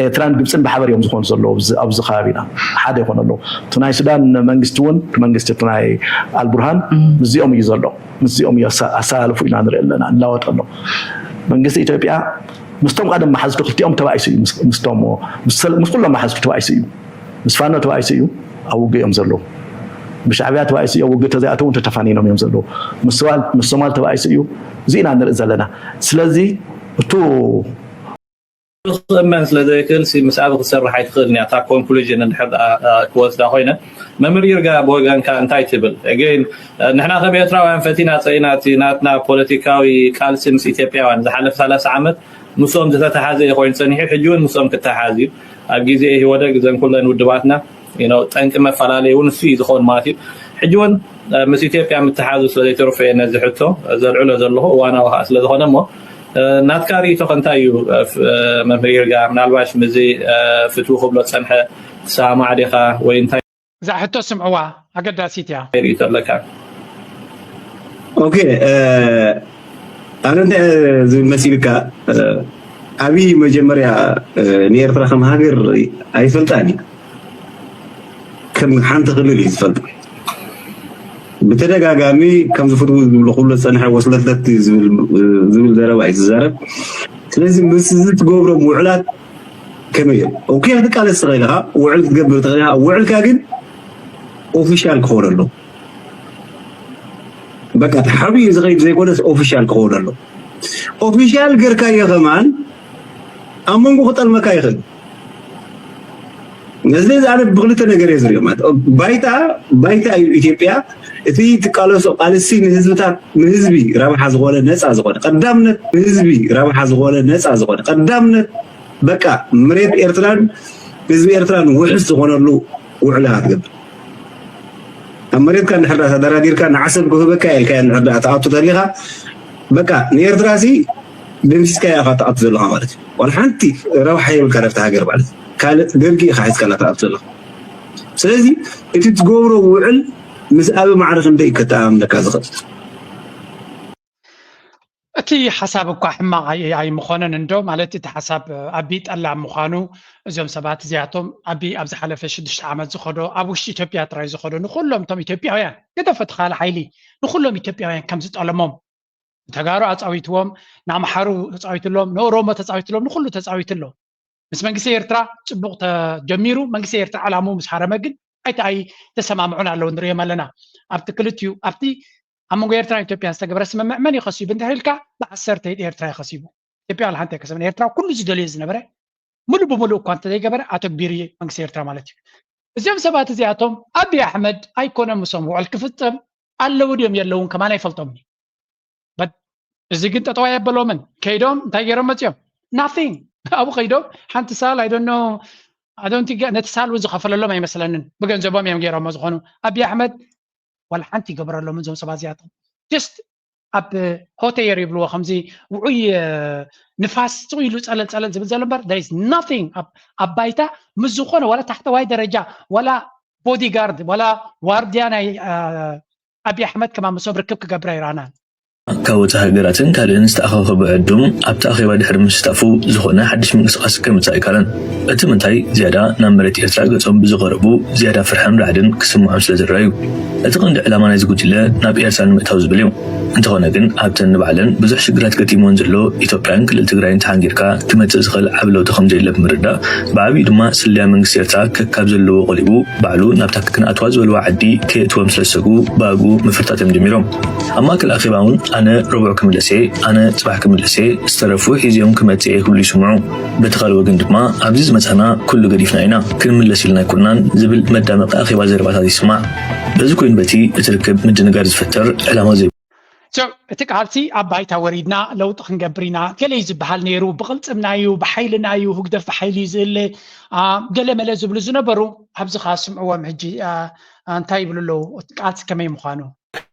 ኤርትራን ግብፅን ብሓበር እዮም ዝኾኑ ዘለዉ ኣብዚ ከባቢና ሓደ ይኾኑ ኣለዉ። እቲ ናይ ሱዳን መንግስቲ እውን መንግስቲ እቲ ናይ ኣልቡርሃን ምስዚኦም እዩ ዘሎ። ምስዚኦም እዩ ኣሰላልፉ ኢና ንርኢ ኣለና። እናወጠ ኣሎ መንግስቲ ኢትዮጵያ ምስቶም ቀደም መሓዝቱ ክልቲኦም ተባኢሱ እዩ። ምስቶም ምስ ኩሎም መሓዝቱ ተባኢሱ እዩ። ምስ ፋኖ ተባኢሱ እዩ ኣብ ውግእ እዮም ዘለዉ። ብሻዕብያ ተባኢሱ እዩ ኣብ ውግእ ተዘይኣተው ተተፋኒኖም እዮም ዘለዉ። ምስ ሶማል ተባኢሱ እዩ። እዚ ኢና ንርኢ ዘለና። ስለዚ እቱ ክእመን ስለ ዘይክእል ሲ ምስ ኣቢ ክትሰርሕ ኣይትኽእልን እያ። እታ ኮንክሉዥን እንድሕር ደኣ ክወስዳ ኮይነ፣ መምህር ይርጋ ብወገንካ እንታይ ትብል? Again ንሕና ከም ኤርትራውያን ፈቲና ጸይና እቲ ናትና ፖለቲካዊ ቃልሲ ምስ ኢትዮጵያውያን ዝሓለፈ ሰላሳ ዓመት ምስኦም ዝተተሓዘ እዩ ኮይኑ ጸኒሑ፣ ሕጂ እውን ምስኦም ክተሓዝ እዩ። ኣብ ግዜ ኢህወደግ እዘን ኩለን ውድባትና ጠንቂ መፈላለይ እውን እሱ እዩ ዝኸውን ማለት እዩ። ሕጂ እውን ምስ ኢትዮጵያ ምትሓዙ ስለ ዘይተርፎ እየ ነዚ ሕቶ ዘልዕሎ ዘለኹ፣ እዋናዊ ከዓ ስለ ዝኾነ። እሞ ናትካ ርእይቶ ከ እንታይ እዩ መምህር ይርጋ? ምናልባሽ ምስዚ ፍትዊ ክብሎ ዝጸንሐ ትሰማማዕ ዲኻ ወይ እንታይ? እዛ ሕቶ ስምዕዋ፣ ኣገዳሲት እያ። ርእይቶ ኣለካ? ኦኬ፣ ኣነ እንታይ ዝብል መሲልካ፣ ኣብይ መጀመርያ ንኤርትራ ከም ሃገር ኣይፈልጣን እዩ። ከም ሓንቲ ክልል እዩ ዝፈልጥ። ብተደጋጋሚ ከም ዝፍትው ዝብሎ ክብሎ ዝፀንሐ ወስለትለት ዝብል ዘረባ እዩ ዝዛረብ። ስለዚ ምስ እዚ ትገብሮም ውዕላት ከመይ እዮም? ኦኬ ክትቃለስ ትኽእል ኢኻ፣ ውዕል ክትገብር ትኽእል ኢኻ። ውዕልካ ግን ኦፊሻል ክኸውን ኣለዎ። በቃ ተሓቢኡ ዝኸይድ ዘይኮነስ ኦፊሻል ክኸውን ኣለዎ። ኦፊሻል ገርካዮ ከማን ኣብ መንጎ ክጠልመካ ይኽእል። ነዚ ኣነ ብክልተ ነገር እየ ዝሪኦ ማለት ባይታ ባይታ እዩ ኢትዮጵያ እቲ ትቃለሶ ቃልሲ ንህዝብታት ንህዝቢ ረብሓ ዝኾነ ነፃ ዝኾነ ቀዳምነት ንህዝቢ ረብሓ ዝኾነ ነፃ ዝኾነ ቀዳምነት በቃ መሬት ኤርትራን ህዝቢ ኤርትራን ውሕስ ዝኾነሉ ውዕላ ክትገብር ኣብ መሬትካ እንድሕር ዳ ተደራዲርካ ንዓሰብ ክህበካ ኢልካ እንድሕር ዳ ተኣቱ ተሊኻ በቃ ንኤርትራ ሲ ደምሲስካ ኢኻ ትኣቱ ዘለኻ ማለት እዩ። ዋላ ሓንቲ ረብሓ የብልካ ናብቲ ሃገር ማለት እዩ። ካልእ ደርጊ ኢኻ ሒዝካላ ትኣቱ ዘለኻ። ስለዚ እቲ ትገብሮ ውዕል ምስ ኣበ ማዕረ ክንደይ ከተኣማምነካ ዝኽእል? እቲ ሓሳብ እኳ ሕማቕ ኣይምኾነን እንዶ ማለት እቲ ሓሳብ ኣቢ ጠላም ምዃኑ እዞም ሰባት እዚኣቶም ኣቢ ኣብ ዝሓለፈ ሽዱሽተ ዓመት ዝኸዶ ኣብ ውሽጢ ኢትዮጵያ ጥራይ ዝኸዶ ንኩሎም እቶም ኢትዮጵያውያን ገደፈ ተኻለ ሓይሊ ንኩሎም ኢትዮጵያውያን ከም ዝጠለሞም ንተጋሩ ኣፃዊትዎም ንኣምሓሩ ተፃዊትሎም ንኦሮሞ ተፃዊትሎም ንኩሉ ተፃዊትሎም ምስ መንግስቲ ኤርትራ ፅቡቕ ተጀሚሩ መንግስቲ ኤርትራ ዕላምኡ ምስ ሃረመ ግን ኣይተ ኣይተሰማምዑን ኣለዉ ንሪኦም ኣለና ኣብቲ ክልቲኡ ኣብቲ ኣብ መንጎ ኤርትራን ኢትዮጵያን ዝተገበረ ስምምዕ መን ይኸሲቡ እንድሕር ኢልካ ብዓሰርተ ኢድ ኤርትራ ይኸሲቡ ኢትዮጵያ ዋላ ሓንቲ ኣይከሰበን ኤርትራ ኩሉ ዝደልዮ ዝነበረ ሙሉ ብሙሉ እኳ እንተዘይገበረ ኣተግቢሩ መንግስቲ ኤርትራ ማለት እዩ እዚኦም ሰባት እዚኣቶም ኣብይ ኣሕመድ ኣይኮነን ምሶም ውዕል ክፍፅም ኣለዉ ድዮም የለውን ከማን ኣይፈልጦምን እዩ እዚ ግን ጠጠው ኣየበሎምን ከይዶም እንታይ ገይሮም መፅኦም nothing ኣብኡ ከይዶም ሓንቲ ሳል ኣይዶኖ ኣዶንቲ ነቲ ሳል እውን ዝኸፈለሎም ኣይመስለንን ብገንዘቦም እዮም ገይሮሞ ዝኾኑ ኣብይ ኣሕመድ ዋላ ሓንቲ ይገበረሎም እዞም ሰባት እዚኣቶም just ኣብ ሆቴየር ይብልዎ ከምዚ ውዑይ ንፋስ ስቕ ኢሉ ፀለል ፀለል ዝብል ዘሎ እምበር there is nothing ኣብ ባይታ ምስ ዝኾነ ዋላ ታሕተዋይ ደረጃ ዋላ ቦዲጋርድ ዋላ ዋርድያ ናይ ኣብይ ኣሕመድ ከማን ምሶም ርክብ ክገብር ኣይረኣናን ካብ ወፃኢ ሃገራትን ካልእን ዝተኣኻኸቡ ዕዱም ኣብቲ ኣኼባ ድሕሪ ምስታፉ ዝኾነ ሓድሽ ምንቅስቓስ ከምፅእ ኣይካለን። እቲ ምንታይ ዝያዳ ናብ መሬት ኤርትራ ገፆም ብዝቐረቡ ዝያዳ ፍርሕን ራዕድን ክስምዖም ስለ ዝረኣዩ። እቲ ቀንዲ ዕላማ ናይዚ ጉጅለ ናብ ኤርትራ ንምእታው ዝብል እዩ። እንተኾነ ግን ኣብተን ንባዕለን ብዙሕ ሽግራት ገጢምወን ዘሎ ኢትዮጵያን ክልል ትግራይን ተሓንጊርካ ክመፅእ ዝኽእል ዓቢ ለውጢ ከምዘየለ ብምርዳእ ብዓብዩ ድማ ስለያ መንግስቲ ኤርትራ ከካብ ዘለዎ ቆሊቡ ባዕሉ ናብታ ክንኣትዋ ዝበልዋ ዓዲ ከየእትዎም ስለ ዝሰግኡ ብኣግኡ ምፍርጣጥ እዮም ጀሚሮም። ኣብ ማእከል ኣኼባ እውን ኣነ ረቡዕ ክምለስ እየ፣ ኣነ ጽባሕ ክምለስ እየ፣ ዝተረፉ ሒዘዮም ክመጽእ እየ ክብሉ ይስምዑ። በቲ ካልእ ወገን ድማ ኣብዚ ዝመጻና ኩሉ ገዲፍና ኢና፣ ክንምለስ ኢልና ኣይኮናን ዝብል መዳመቒ ኣኼባ ዘረባታት ይስማዕ። በዚ ኮይኑ በቲ እቲ ርክብ ምድንጋር ዝፈጥር ዕላማ ዘይብሉ እቲ ቃልሲ ኣብ ባይታ ወሪድና ለውጢ ክንገብር ኢና ገለ እዩ ዝበሃል ነይሩ። ብቕልፅምና እዩ፣ ብሓይልና እዩ፣ ህግደፍ ብሓይሊ እዩ ዝእለ፣ ገለ መለ ዝብሉ ዝነበሩ፣ ኣብዚ ከዓ ስምዕዎም ሕጂ እንታይ ይብሉ ኣለዉ፣ ቃልሲ ከመይ ምዃኑ።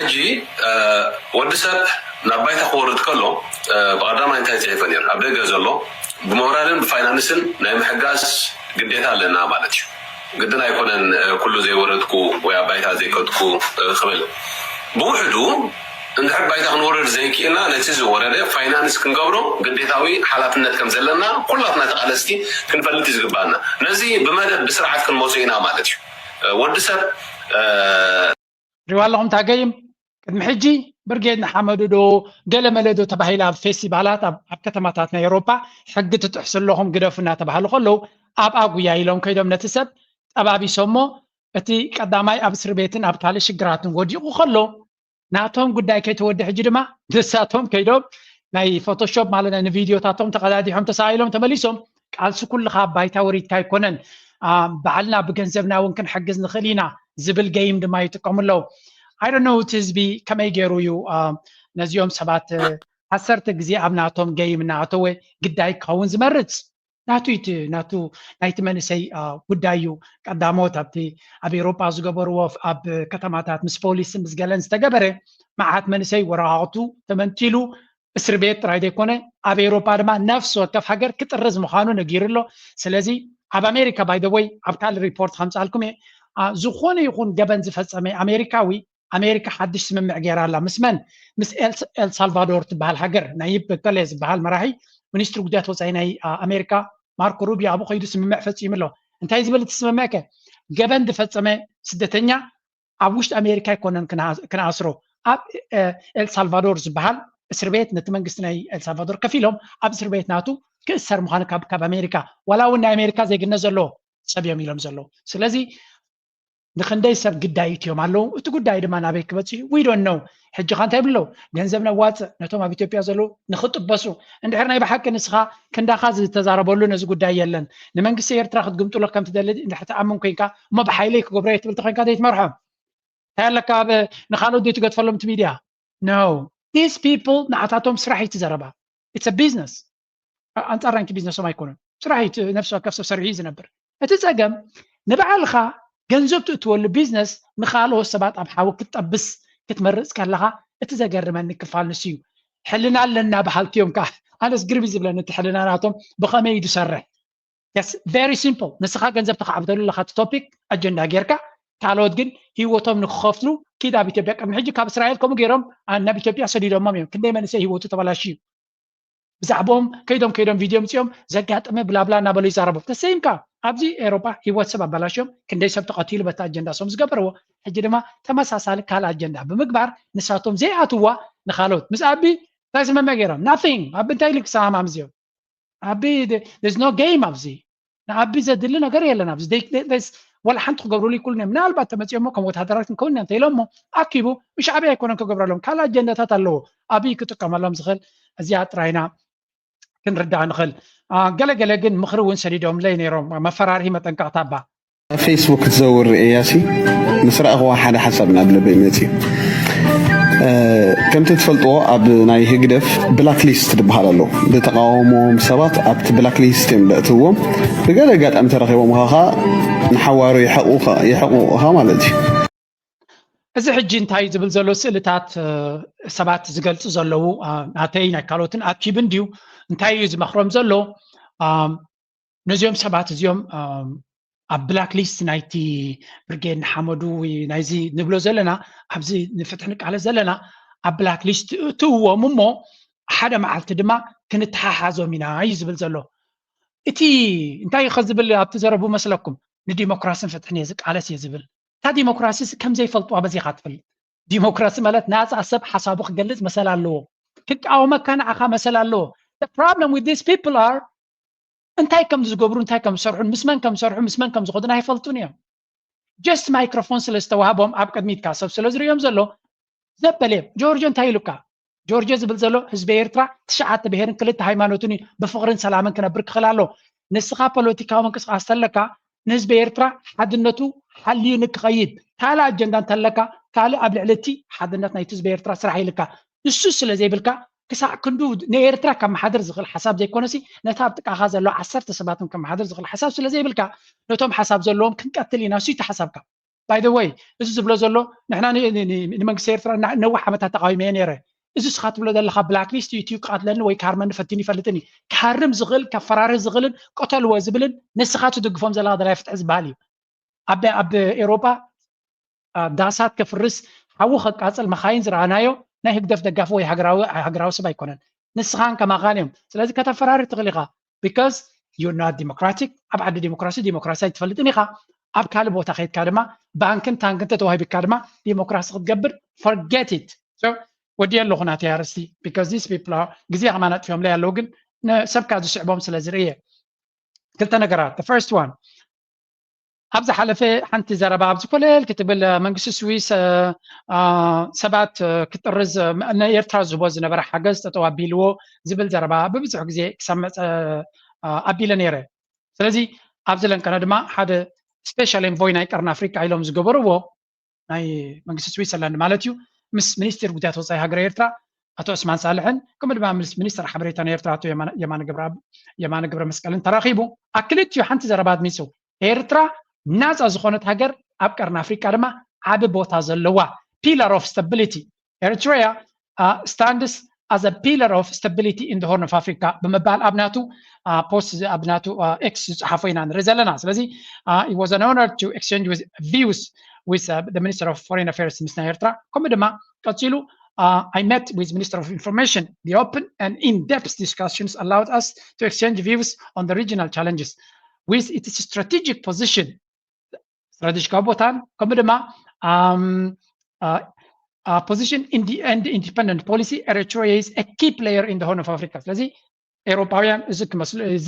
ሕጂ ወዲ ሰብ ናብ ባይታ ክወርድ ከሎ ብቐዳማይ እንታይ ፅሒፈ ነይሩ? ኣብ ደገ ዘሎ ብሞራልን ብፋይናንስን ናይ ምሕጋዝ ግዴታ ኣለና ማለት እዩ። ግድን ኣይኮነን ኩሉ ዘይወረድኩ ወይ ኣብ ባይታ ዘይከድኩ ክብል። ብውሕዱ እንድሕር ባይታ ክንወርድ ዘይክእልና ነቲ ዝወረደ ፋይናንስ ክንገብሮ ግዴታዊ ሓላፍነት ከም ዘለና ኩላትና ተቓለስቲ ክንፈልጥ እዩ ዝግባና። ነዚ ብመደብ ብስርዓት ክንመፁ ኢና ማለት እዩ። ወዲ ሰብ ሪዋ ኣለኹም ታገይም ቅድሚ ሕጂ ብርጌድ ንሓመዱ ዶ ገለ መለ ዶ ተባሂላ ኣብ ፌስቲቫላት ኣብ ከተማታት ናይ ኤውሮፓ ሕጊ ትጥሕሱ ኣለኹም ግደፉ እናተባሃሉ ከለዉ ኣብኣ ጉያ ኢሎም ከይዶም ነቲ ሰብ ጠባቢሶሞ እቲ ቀዳማይ ኣብ እስር ቤትን ኣብ ካልእ ሽግራትን ወዲቑ ከሎ ናቶም ጉዳይ ከይተወደ ሕጂ ድማ ንሳቶም ከይዶም ናይ ፎቶሾፕ ማለት ናይ ንቪድዮታቶም ተቐዳዲሖም ተሳኢሎም ተመሊሶም ቃልሲ ኩልኻ ባይታ ወሪድካ ኣይኮነን ባዕልና ብገንዘብና እውን ክንሕግዝ ንኽእል ኢና ዝብል ገይም ድማ ይጥቀሙ ኣለዉ። I don't know እቲ ህዝቢ ከመይ ገይሩ እዩ ነዚኦም ሰባት ዓሰርተ ግዜ ኣብ ናቶም ገይም እናኣተወ ግዳይ ክኸውን ዝመርፅ ናቱ ናቱ ናይቲ መንእሰይ ጉዳይ እዩ። ቀዳሞት ኣብቲ ኣብ ኤሮጳ ዝገበርዎ ኣብ ከተማታት ምስ ፖሊስ ምስ ገለን ዝተገበረ መዓት መንእሰይ ወረቃቕቱ ተመንጢሉ እስር ቤት ጥራይ ዘይኮነ ኣብ ኤውሮፓ ድማ ነፍሲ ወከፍ ሃገር ክጥርዝ ምዃኑ ነጊሩ ኣሎ። ስለዚ ኣብ ኣሜሪካ ባይ ወይ ኣብ ካልእ ሪፖርት ከምፃልኩም እየ ዝኾነ ይኹን ገበን ዝፈፀመ ኣሜሪካዊ ኣሜሪካ ሓድሽ ስምምዕ ገይራ ኣላ ምስ መን ምስ ኤልሳልቫዶር ትበሃል ሃገር ናይ በከለ ዝበሃል መራሒ ሚኒስትሪ ጉዳያት ወፃኢ ናይ ኣሜሪካ ማርኮ ሩቢዮ ኣብኡ ከይዱ ስምምዕ ፈፂሙ ኣሎ። እንታይ ዝብል እቲ ስምምዕ ከ ገበን ዝፈፀመ ስደተኛ ኣብ ውሽጢ ኣሜሪካ ኣይኮነን ክንኣስሮ ኣብ ኤልሳልቫዶር ዝበሃል እስር ቤት ነቲ መንግስቲ ናይ ኤልሳልቫዶር ከፊሎም ኣብ እስር ቤት ናቱ ክእሰር ምዃኑ ካብ ኣሜሪካ ዋላ እውን ናይ ኣሜሪካ ዜግነት ዘለዎ ሰብ እዮም ኢሎም ዘለዉ። ስለዚ ንክንደይ ሰብ ግዳይ እትዮም ኣለዉ እቲ ጉዳይ ድማ ናበይ ክበፅሕ እዩ we don't know። ሕጂ ካ እንታይ ብለው ገንዘብ ነዋፅእ ነቶም ኣብ ኢትዮጵያ ዘለዉ ንክጥበሱ እንድሕር ናይ ብሓቂ ንስኻ ክንዳኻ ዝተዛረበሉ ነዚ ጉዳይ የለን። ንመንግስቲ ኤርትራ ክትግምጥሎ ከም ትደሊ እንድሕር ትኣምን ኮይንካ እሞ ብሓይለይ ክገብሮ እየ ትብል ተኮይንካ ዘይትመርሖም እንታይ ኣለካ ኣብ ንካልኦት ዘይትገድፈሎም እቲ ሚድያ no these people ንዓታቶም ስራሕ እዩ እቲ ዘረባ it's a business ኣንፃር ናይቲ ቢዝነሶም ኣይኮኑን ስራሕ እዩ ነፍሲ ወከፍ ሰብ ሰሪሑ እዩ ዝነብር እቲ ፀገም ንባዕልኻ ገንዘብ ትእትወሉ ቢዝነስ ንካልኦት ሰባት ኣብ ሓዊ ክትጠብስ ክትመርፅ ከለካ እቲ ዘገርመኒ ክፋል ንሱ እዩ ሕልና ኣለና በሃልቲ እዮም ከዓ ኣነስ ግርም ዝብለኒ እቲ ሕልና ናቶም ብከመይ እዩ ዝሰርሕ yes very simple ንስኻ ገንዘብ ተካዕብተሉ ኣለካ እቲ ቶፒክ ኣጀንዳ ጌርካ ካልኦት ግን ህይወቶም ንክኸፍሉ ኪድ ኣብ ኢትዮጵያ ቅድሚ ሕጂ ካብ እስራኤል ከምኡ ገይሮም ናብ ኢትዮጵያ ሰዲዶሞም እዮም ክንደይ መንእሰይ ህይወቱ ተበላሽዩ ብዛዕባኦም ከይዶም ከይዶም ቪድዮ ምፅኦም ዘጋጠመ ብላብላ እናበሉ ይዛረቡ ተሰይምካ ኣብዚ ኤሮፓ ህይወት ሰብ ኣበላሽዮም ክንደይ ሰብ ተቐቲሉ በቲ ኣጀንዳ ሶም ዝገበርዎ ሕጂ ድማ ተመሳሳሊ ካልእ ኣጀንዳ ብምግባር ንሳቶም ዘይኣትዋ ንካልኦት ምስ ኣቢ እንታይ ስምምዕ ገይሮም nothing ኣቢ እንታይ ኢሉ ክሰማማዕ ምስዚኦም ኣቢ there's no game ኣብዚ ንኣቢ ዘድሊ ነገር የለን ኣብዚ ወላ ሓንቲ ክገብሩሉ ይክእሉ ምናልባት ተመፅኦሞ ከም ወታደራት ክንከውን ኢና እንተኢሎሞ ኣኪቡ ንሻዕብያ ኣይኮነን ክገብረሎም ካልእ ኣጀንዳታት ኣለዎ ኣብይ ክጥቀመሎም ዝኽእል እዚኣ ጥራይና ክንርዳእ ንኽእል ገለገለ ግን ምኽሪ እውን ሰዲዶምለይ ነይሮም መፈራርሂ መጠንቀቕታ እባ ኣብ ፌስቡክ ክትዘውር ርእያሲ ምስ ረኣኽዋ ሓደ ሓሳብ ናብ ልበይ መፅዩ። ከምቲ ትፈልጥዎ ኣብ ናይ ህግደፍ ብላክ ሊስት ዝበሃል ኣሎ። ዝተቃወሞም ሰባት ኣብቲ ብላክ ሊስት እዮም ዘእትዎም። ብገለ ኣጋጣሚ ተረኺቦም ኸዓ ንሓዋሩ ይሕቑኻ ማለት እዩ። እዚ ሕጂ እንታይ ዝብል ዘሎ ስእልታት ሰባት ዝገልፁ ዘለዉ ናተይ ናይ ካልኦትን ኣኪብን ድዩ እንታይ እዩ ዝመኽሮም ዘሎ ነዚኦም ሰባት እዚኦም ኣብ ብላክ ሊስት ናይቲ ብርጌድ ንሓመዱ ናይዚ ንብሎ ዘለና ኣብዚ ንፍትሒ ንቃለስ ዘለና ኣብ ብላክ ሊስት እትእዎም እሞ ሓደ መዓልቲ ድማ ክንተሓሓዞም ኢና እዩ ዝብል ዘሎ እቲ እንታይ ከ ዝብል ኣብቲ ዘረቡ መስለኩም ንዲሞክራስን ፍትሕን እየ ዝቃለስ እየ ዝብል እታ ዲሞክራሲ ከም ዘይፈልጥዋ በዚኻ ትፈልጥ ዲሞክራሲ ማለት ናፃ ሰብ ሓሳቡ ክገልፅ መሰል ኣለዎ ክቃወመካ ንዓኻ መሰል ኣለዎ problem with these people are እንታይ ከም ዝገብሩ እንታይ ከም ዝሰርሑ ምስ መን ከም ዝሰርሑ ምስ መን ከም ዝኸዱን ኣይፈልጡን እዮም just microphone ስለ ዝተዋህቦም ኣብ ቅድሚትካ ሰብ ስለ ዝርእዮም ዘሎ ዘበለ እዮም ጆርጆ እንታይ ኢሉካ ጆርጆ ዝብል ዘሎ ህዝቢ ኤርትራ ትሽዓተ ብሄርን ክልተ ሃይማኖትን እዩ ብፍቕርን ሰላምን ክነብር ክኽእል ኣሎ ንስኻ ፖለቲካዊ ምንቅስቃስ ተለካ ንህዝቢ ኤርትራ ሓድነቱ ሓልዩ ንክኸይድ ካልእ ኣጀንዳ እንተለካ ካልእ ኣብ ልዕሊ እቲ ሓድነት ናይቲ ህዝቢ ኤርትራ ስራሕ ኢልካ ንሱ ስለ ዘይብልካ ክሳዕ ክንዱ ንኤርትራ ከመሓድር ዝኽእል ሓሳብ ዘይኮነሲ ነታ ኣብ ጥቃኻ ዘለዋ ዓሰርተ ሰባት እውን ከመሓድር ዝኽእል ሓሳብ ስለ ዘይብልካ ነቶም ሓሳብ ዘለዎም ክንቀትል ኢና። እሱ እቲ ሓሳብካ። By the way፣ እዚ ዝብሎ ዘሎ ንሕና ንመንግስቲ ኤርትራ ነዊሕ ዓመታት ተቃዊመ እየ ነይረ። እዚ ስኻ ትብሎ ዘለካ ብላክሊስት እዩ፣ ክቐትለኒ ወይ ክሃርመኒ ፈቲኑ ይፈልጥን እዩ። ክሃርም ዝኽእል ከፈራርህ ዝኽእልን ቅተልዎ ዝብልን ንስኻ ትድግፎም ዘለካ ደላይ ፍትሒ ዝበሃል እዩ። ኣብ ኤሮጳ ዳሳት ከፍርስ፣ ሓዊ ከቃጽል፣ መኻይን ዝረኣናዮ ናይ ህግደፍ ደጋፊ ወይ ሃገራዊ ሰብ ኣይኮነን። ንስኻን ከማኻን እዮም። ስለዚ ከተፈራሪ ትኽእል ኢኻ። Because you're not democratic። ኣብ ዓዲ ዲሞክራሲ ዲሞክራሲ ኣይትፈልጥን ኢኻ። ኣብ ካልእ ቦታ ከይድካ ድማ ባንክን ታንክን ተተዋሂብካ ድማ ዲሞክራሲ ክትገብር፣ forget it። So ወዲ ኣለኹ ናተይ ኣርስቲ፣ because these people are፣ ግዜ ከማን ኣጥፊኦምለይ ኣለዉ፣ ግን ሰብካ ዝስዕቦም ስለ ዝርእየ። ክልተ ነገራት። The first one፣ ኣብ ዝሓለፈ ሓንቲ ዘረባ ኣብዚ ኮለል ክትብል መንግስቲ ስዊስ ሰባት ክጥርዝ፣ ንኤርትራ ዝህቦ ዝነበረ ሓገዝ ጠጠው ኣቢልዎ ዝብል ዘረባ ብብዙሕ ግዜ ክሰምዕ ኣቢለ ነይረ። ስለዚ ኣብዚ ለንቀነ ድማ ሓደ special envoy ናይ ቀርኒ ኣፍሪቃ ኢሎም ዝገበርዎ ናይ መንግስቲ ስዊትዘርላንድ ማለት እዩ፣ ምስ ሚኒስትር ጉዳያት ወፃኢ ሃገረ ኤርትራ ኣቶ ዑስማን ሳልሕን ከምኡ ድማ ምስ ሚኒስትር ሓበሬታ ናይ ኤርትራ ኣቶ የማነ ገብረ መስቀልን ተራኺቡ። ኣብ ክልቲኡ ሓንቲ ዘረባ ኣድሚፁ። ኤርትራ ናፃ ዝኾነት ሃገር፣ ኣብ ቀርኒ ኣፍሪቃ ድማ ዓቢ ቦታ ዘለዋ፣ pillar of stability። Eritrea stands as a pillar of stability in the Horn of Africa ብምባል ኣብ ናቱ ፖስት፣ ኣብ ናቱ ኤክስ ዝፀሓፎ ኢና ንርኢ ዘለና። ስለዚ it was an honor to exchange views with the Minister of Foreign Affairs ምስ ናይ ኤርትራ። ከምኡ ድማ ቀፂሉ I met with Minister of Information. The open and in-depth discussions allowed us to exchange views on the regional challenges with its strategic position, ስትራቴጂካዊ ቦታን ከምኡ ድማ position and independent policy. Eritrea is a key player in the Horn of Africa. ስለዚ ኤውሮጳውያን እዚ ክመስሉ፣ እዚ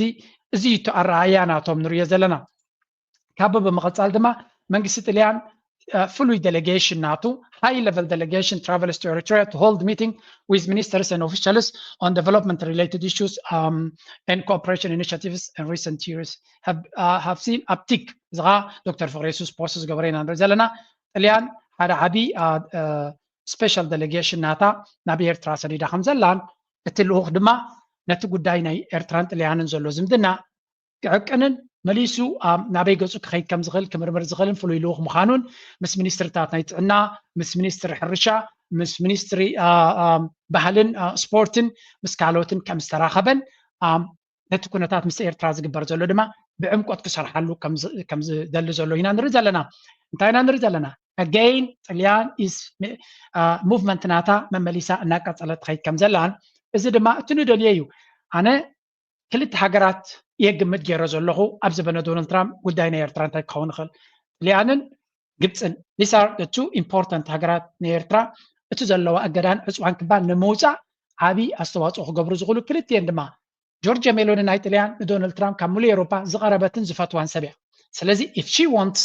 እዩ እቲ ኣረኣእያ ናቶም ንርእዮ ዘለና። ካብ ብምቕጻል ድማ መንግስቲ ጥልያን ፍሉይ ዴሌጌሽን ናቱ፣ high level delegation, travels to Eritrea to hold meeting with ministers and officials on development related issues and cooperation initiatives. In recent years have seen uptick. እዚ ከዓ ዶክተር ፍቅረ የሱስ ፖስት ዝገበረ ኢና ንርኢ ዘለና። ጥልያን ሓደ ዓቢ special delegation ናታ ናብ ኤርትራ ሰዲዳ ከም ዘላን፣ እቲ ልኡኽ ድማ ነቲ ጉዳይ ናይ ኤርትራን ጥልያንን ዘሎ ዝምድና ክዕቅንን መሊሱ ናበይ ገጹ ክኸይድ ከም ዝኽእል ክምርምር ዝኽእልን ፍሉይ ልኡኽ ምዃኑን፣ ምስ ሚኒስትርታት ናይ ጥዕና፣ ምስ ሚኒስትሪ ሕርሻ፣ ምስ ሚኒስትሪ ባህልን ስፖርትን ምስ ካልኦትን ከም ዝተራኸበን፣ ነቲ ኩነታት ምስ ኤርትራ ዝግበር ዘሎ ድማ ብዕምቆት ክሰርሓሉ ከም ዝደሊ ዘሎ ኢና ንርኢ ዘለና። እንታይ ኢና ንርኢ ዘለና? Again ጥልያን is movement ናታ መመሊሳ እናቀጸለት ትኸይድ ከም ዘላን፣ እዚ ድማ እቲ ንደልዮ እዩ። ኣነ ክልተ ሃገራት እየ ግምት ገይረ ዘለኹ ኣብ ዘበነ ዶናልድ ትራምፕ ጉዳይ ናይ ኤርትራ እንታይ ክኸውን ይኽእል። ጥልያንን ግብፅን። These are the two important ሃገራት ናይ ኤርትራ። እቲ ዘለዋ እገዳን ዕፅዋን ክባን ንምውፃእ ዓብዪ ኣስተዋፅኦ ክገብሩ ዝኽእሉ ክልቲኤን ድማ ጆርጅ ሜሎኒ ናይ ጥልያን ንዶናልድ ትራምፕ ካብ ሙሉእ ኤውሮፓ ዝቐረበትን ዝፈትዋን ሰብ እያ። ስለዚ if she wants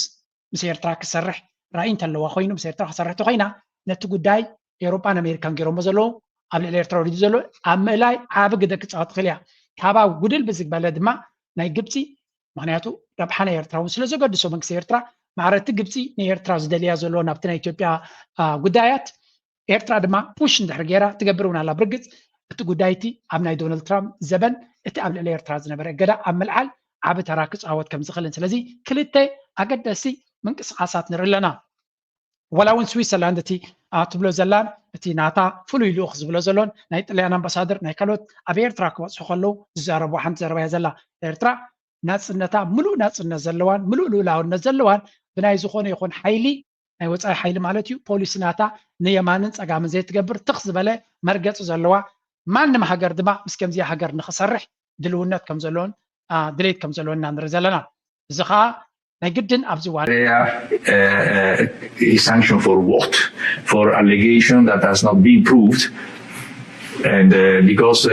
ምስ ኤርትራ ክሰርሕ ራእይ እንተለዋ ኮይኑ፣ ምስ ኤርትራ ክሰርሕ ተኮይና፣ ነቲ ጉዳይ ኤውሮጳን ኣሜሪካን ገይሮሞ ዘለዉ ኣብ ልዕሊ ኤርትራ ወሪዱ ዘሎ ኣብ ምእላይ ዓቢ ግደ ክጻወት ትኽእል እያ። ካባው ጉድል ብዝበለ ድማ ናይ ግብጺ፣ ምኽንያቱ ረብሓ ናይ ኤርትራ እውን ስለ ዘገድሶ መንግስቲ ኤርትራ ማዕረቲ ግብጺ ንኤርትራ ዝደልያ ዘሎ ናብቲ ናይ ኢትዮጵያ ጉዳያት ኤርትራ ድማ ፑሽ እንድሕር ገይራ ትገብር እውን ኣላ። ብርግጽ እቲ ጉዳይ እቲ ኣብ ናይ ዶናልድ ትራምፕ ዘበን እቲ ኣብ ልዕሊ ኤርትራ ዝነበረ እገዳ ኣብ ምልዓል ዓቢ ተራ ክጻወት ከም ዝኽእልን፣ ስለዚ ክልተ ኣገደስቲ ምንቅስቓሳት ንርኢ ኣለና። ወላ እውን ስዊትዘርላንድ እቲ ትብሎ ዘላን እቲ ናታ ፍሉይ ልኡኽ ዝብሎ ዘሎን ናይ ጥልያን ኣምባሳደር ናይ ካልኦት ኣብ ኤርትራ ክበጽሑ ከለዉ ዝዛረቡ ሓንቲ ዘረባ እያ ዘላ። ኤርትራ ናጽነታ ምሉእ ናጽነት ዘለዋን ምሉእ ልኡላውነት ዘለዋን ብናይ ዝኾነ ይኹን ሓይሊ ናይ ወጻኢ ሓይሊ ማለት እዩ፣ ፖሊሲ ናታ ንየማንን ጸጋምን ዘይትገብር ትኽ ዝበለ መርገጺ ዘለዋ፣ ማንም ሃገር ድማ ምስ ከምዚኣ ሃገር ንኽሰርሕ ድልውነት ከም ዘለዎን ድሌት ከም ዘለዎን ኢና ንርኢ ዘለና። እዚ ኸኣ ናይ ግድን ኣብዚ እዋን is sanctioned for what? For allegation that has not been proved. And uh, because uh,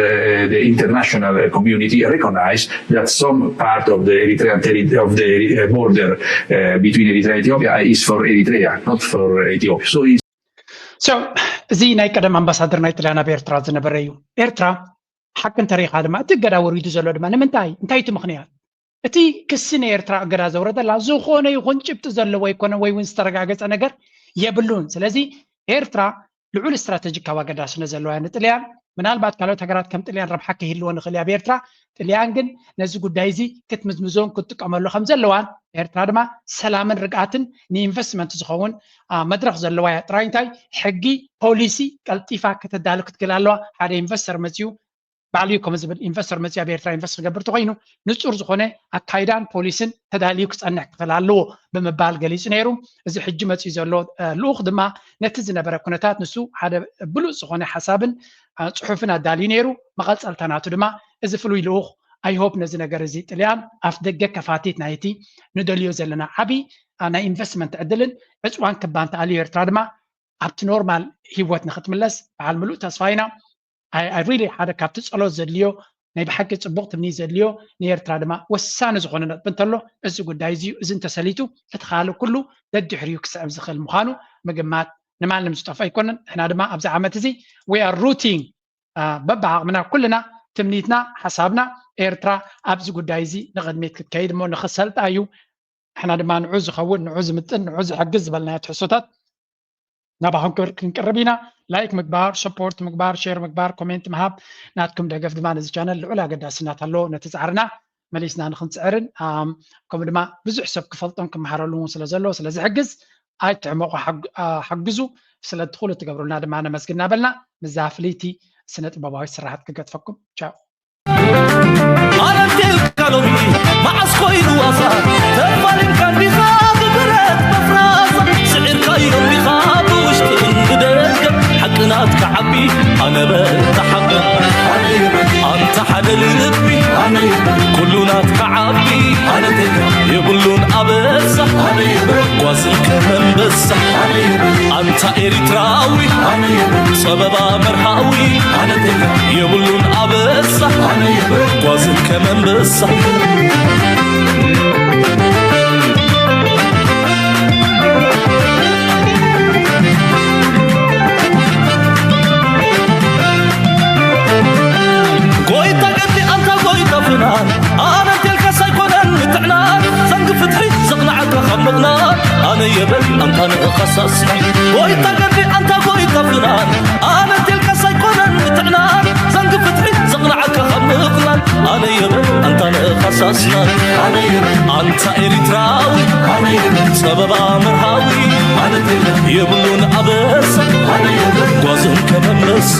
the international community recognize that some part of the Eritrean territory, of the uh, border uh, between Eritrea and Ethiopia is for Eritrea, not for Ethiopia. So it's So እዚ ናይ ቀደም ኣምባሳደር ናይ ጥልያን ኣብ ኤርትራ ዝነበረ እዩ። ኤርትራ ሓቂ እንተሪኢኻ ድማ እቲ እገዳ ወሪዱ ዘሎ ድማ ንምንታይ? እንታይ እቲ ምኽንያት? እቲ ክሲ ንኤርትራ እገዳ ዘውረደላ ዝኾነ ይኹን ጭብጢ ዘለዎ ኣይኮነ ወይ እውን ዝተረጋገጸ ነገር የብሉን። ስለዚ ኤርትራ ልዑል ስትራተጂካዊ ኣገዳስነት ዘለዋ እያ ንጥልያን። ምናልባት ካልኦት ሃገራት ከም ጥልያን ረብሓ ከይህልወን ይኽእል እዩ ኣብ ኤርትራ። ጥልያን ግን ነዚ ጉዳይ እዚ ክትምዝምዞን ክትጥቀመሉ ከም ዘለዋን፣ ኤርትራ ድማ ሰላምን ርግኣትን ንኢንቨስትመንት ዝኸውን፣ አ፣ መድረኽ ዘለዋ እያ። ጥራይ እንታይ ሕጊ፣ ፖሊሲ ቀልጢፋ ከተዳሉ ክትክእል ኣለዋ። ሓደ ኢንቨስተር መፅዩ ባዕሉ እዩ ከምኡ ዝብል፣ ኢንቨስተር መፅዩ ኣብ ኤርትራ ኢንቨስት ክገብር እንተኾይኑ ንፁር ዝኾነ ኣካይዳን ፖሊስን ተዳልዩ ክፀንሕ ክኽእል ኣለዎ ብምባል ገሊፁ ነይሩ። እዚ ሕጂ መፅዩ ዘሎ፣ እ፣ ልኡኽ ድማ ነቲ ዝነበረ ኩነታት ንሱ ሓደ ብሉፅ ዝኾነ ሓሳብን፣ እ፣ ፅሑፍን ኣዳልዩ ነይሩ። መቐፀልታ ናቱ ድማ እዚ ፍሉይ ልኡኽ፣ I hope፣ ነዚ ነገር እዚ ጥልያን ኣፍ ደገ ከፋቲት ናይቲ ንደልዮ ዘለና ዓብዪ፣ እ፣ ናይ ኢንቨስትመንት ዕድልን ዕፅዋን ክባ እንተኣልዩ ኤርትራ ድማ ኣብቲ ኖርማል ህይወት ንክትምለስ በዓል ምሉእ ተስፋ ኢና። I, I really ሓደ ካብቲ ጸሎት ዘድልዮ ናይ ብሓቂ ጽቡቕ ትምኒት ዘድልዮ ንኤርትራ ድማ ወሳኒ ዝኾነ ነጥቢ እንተሎ እዚ ጉዳይ እዚ እዩ። እዚ እንተሰሊጡ እቲ ካልእ ኩሉ ደድሕሪኡ ክስዕብ ዝኽእል ምዃኑ ምግማት ንማንም ዝጠፍኦ ኣይኮነን። ንሕና ድማ ኣብዚ ዓመት እዚ we are rooting፣ አ፣ በብዓቕምና ኩልና ትምኒትና ሓሳብና ኤርትራ ኣብዚ ጉዳይ እዚ ንቕድሚት ክትከይድ እሞ ንኽሰልጣ እዩ። ንሕና ድማ ንዑ ዝኸውን ንዑ ዝምጥን ንዑ ዝሕግዝ ዝበልናዮ ትሕዝቶታት ናባኹም ክብር ክንቅርብ ኢና። ላይክ ምግባር፣ ሰፖርት ምግባር፣ ሼር ምግባር፣ ኮሜንት ምሃብ ናትኩም ደገፍ ድማ ነዚ ቻነል ልዑል ኣገዳስነት ኣለዎ። ነቲ ጻዕርና መሊስና ንክንጽዕርን፣ ኣም፣ ከምኡ ድማ ብዙሕ ሰብ ክፈልጦን ክመሃረሉ እውን ስለ ዘለዎ ስለ ዝሕግዝ ኣይትሕመቑ፣ ሓግ-፣ ኣ፣ ሓግዙ። ስለቲ ኩሉ እትገብሩልና ድማ ነመስግን እናበልና ምስዛ ፍልይቲ ስነ ጥበባዊት ስራሓት ክገድፈኩም። ቻው። ኣነቴልካ ሎሚ መዓስ ኮይኑ ዋሳ ተፋሊምካ እንዲኻ ብብረት መፍራስ ስዒርካ ኢሎም ዲኻ ብውሽጥን ብደገ ሓቂ ናትካ ዓቢ ኣነ በታ ሓቂ ኣንታ ሓደ ልቢ ኩሉ ናትካ ዓቢ የብሉን ኣበሳ ጓዝን ከመንበሳ ኣንታ ኤሪትራዊ ጸበባ መርሃዊ የብሉን ኣበሳ ጓዝን ከመንበሳ ጎይታ ገዲ ኣንታ ጎይታ ፍናን ኣነ እንቴልካስ ኣይኮነን ምትዕናን ዘንጊ ፍትሒ ዘቕንዓካ ካብ ምቕናን ኣነ የበል ኣንታ ንእኻሳስና ጎይታ ገዲ ኣንታ ጎይታ ፍናን ኣነ እንቴልካስ ኣይኮነን ምትዕናን ዘንጊ ፍትሒ ዘቕንዓካ ካብ ምቕናን ኣነ የበል ኣንታ ንእኻሳስና ኣንታ ኤሪትራዊ ጸበባ መርሃዊ የብሉን ኣበሳ ጓዝን ከመመሳ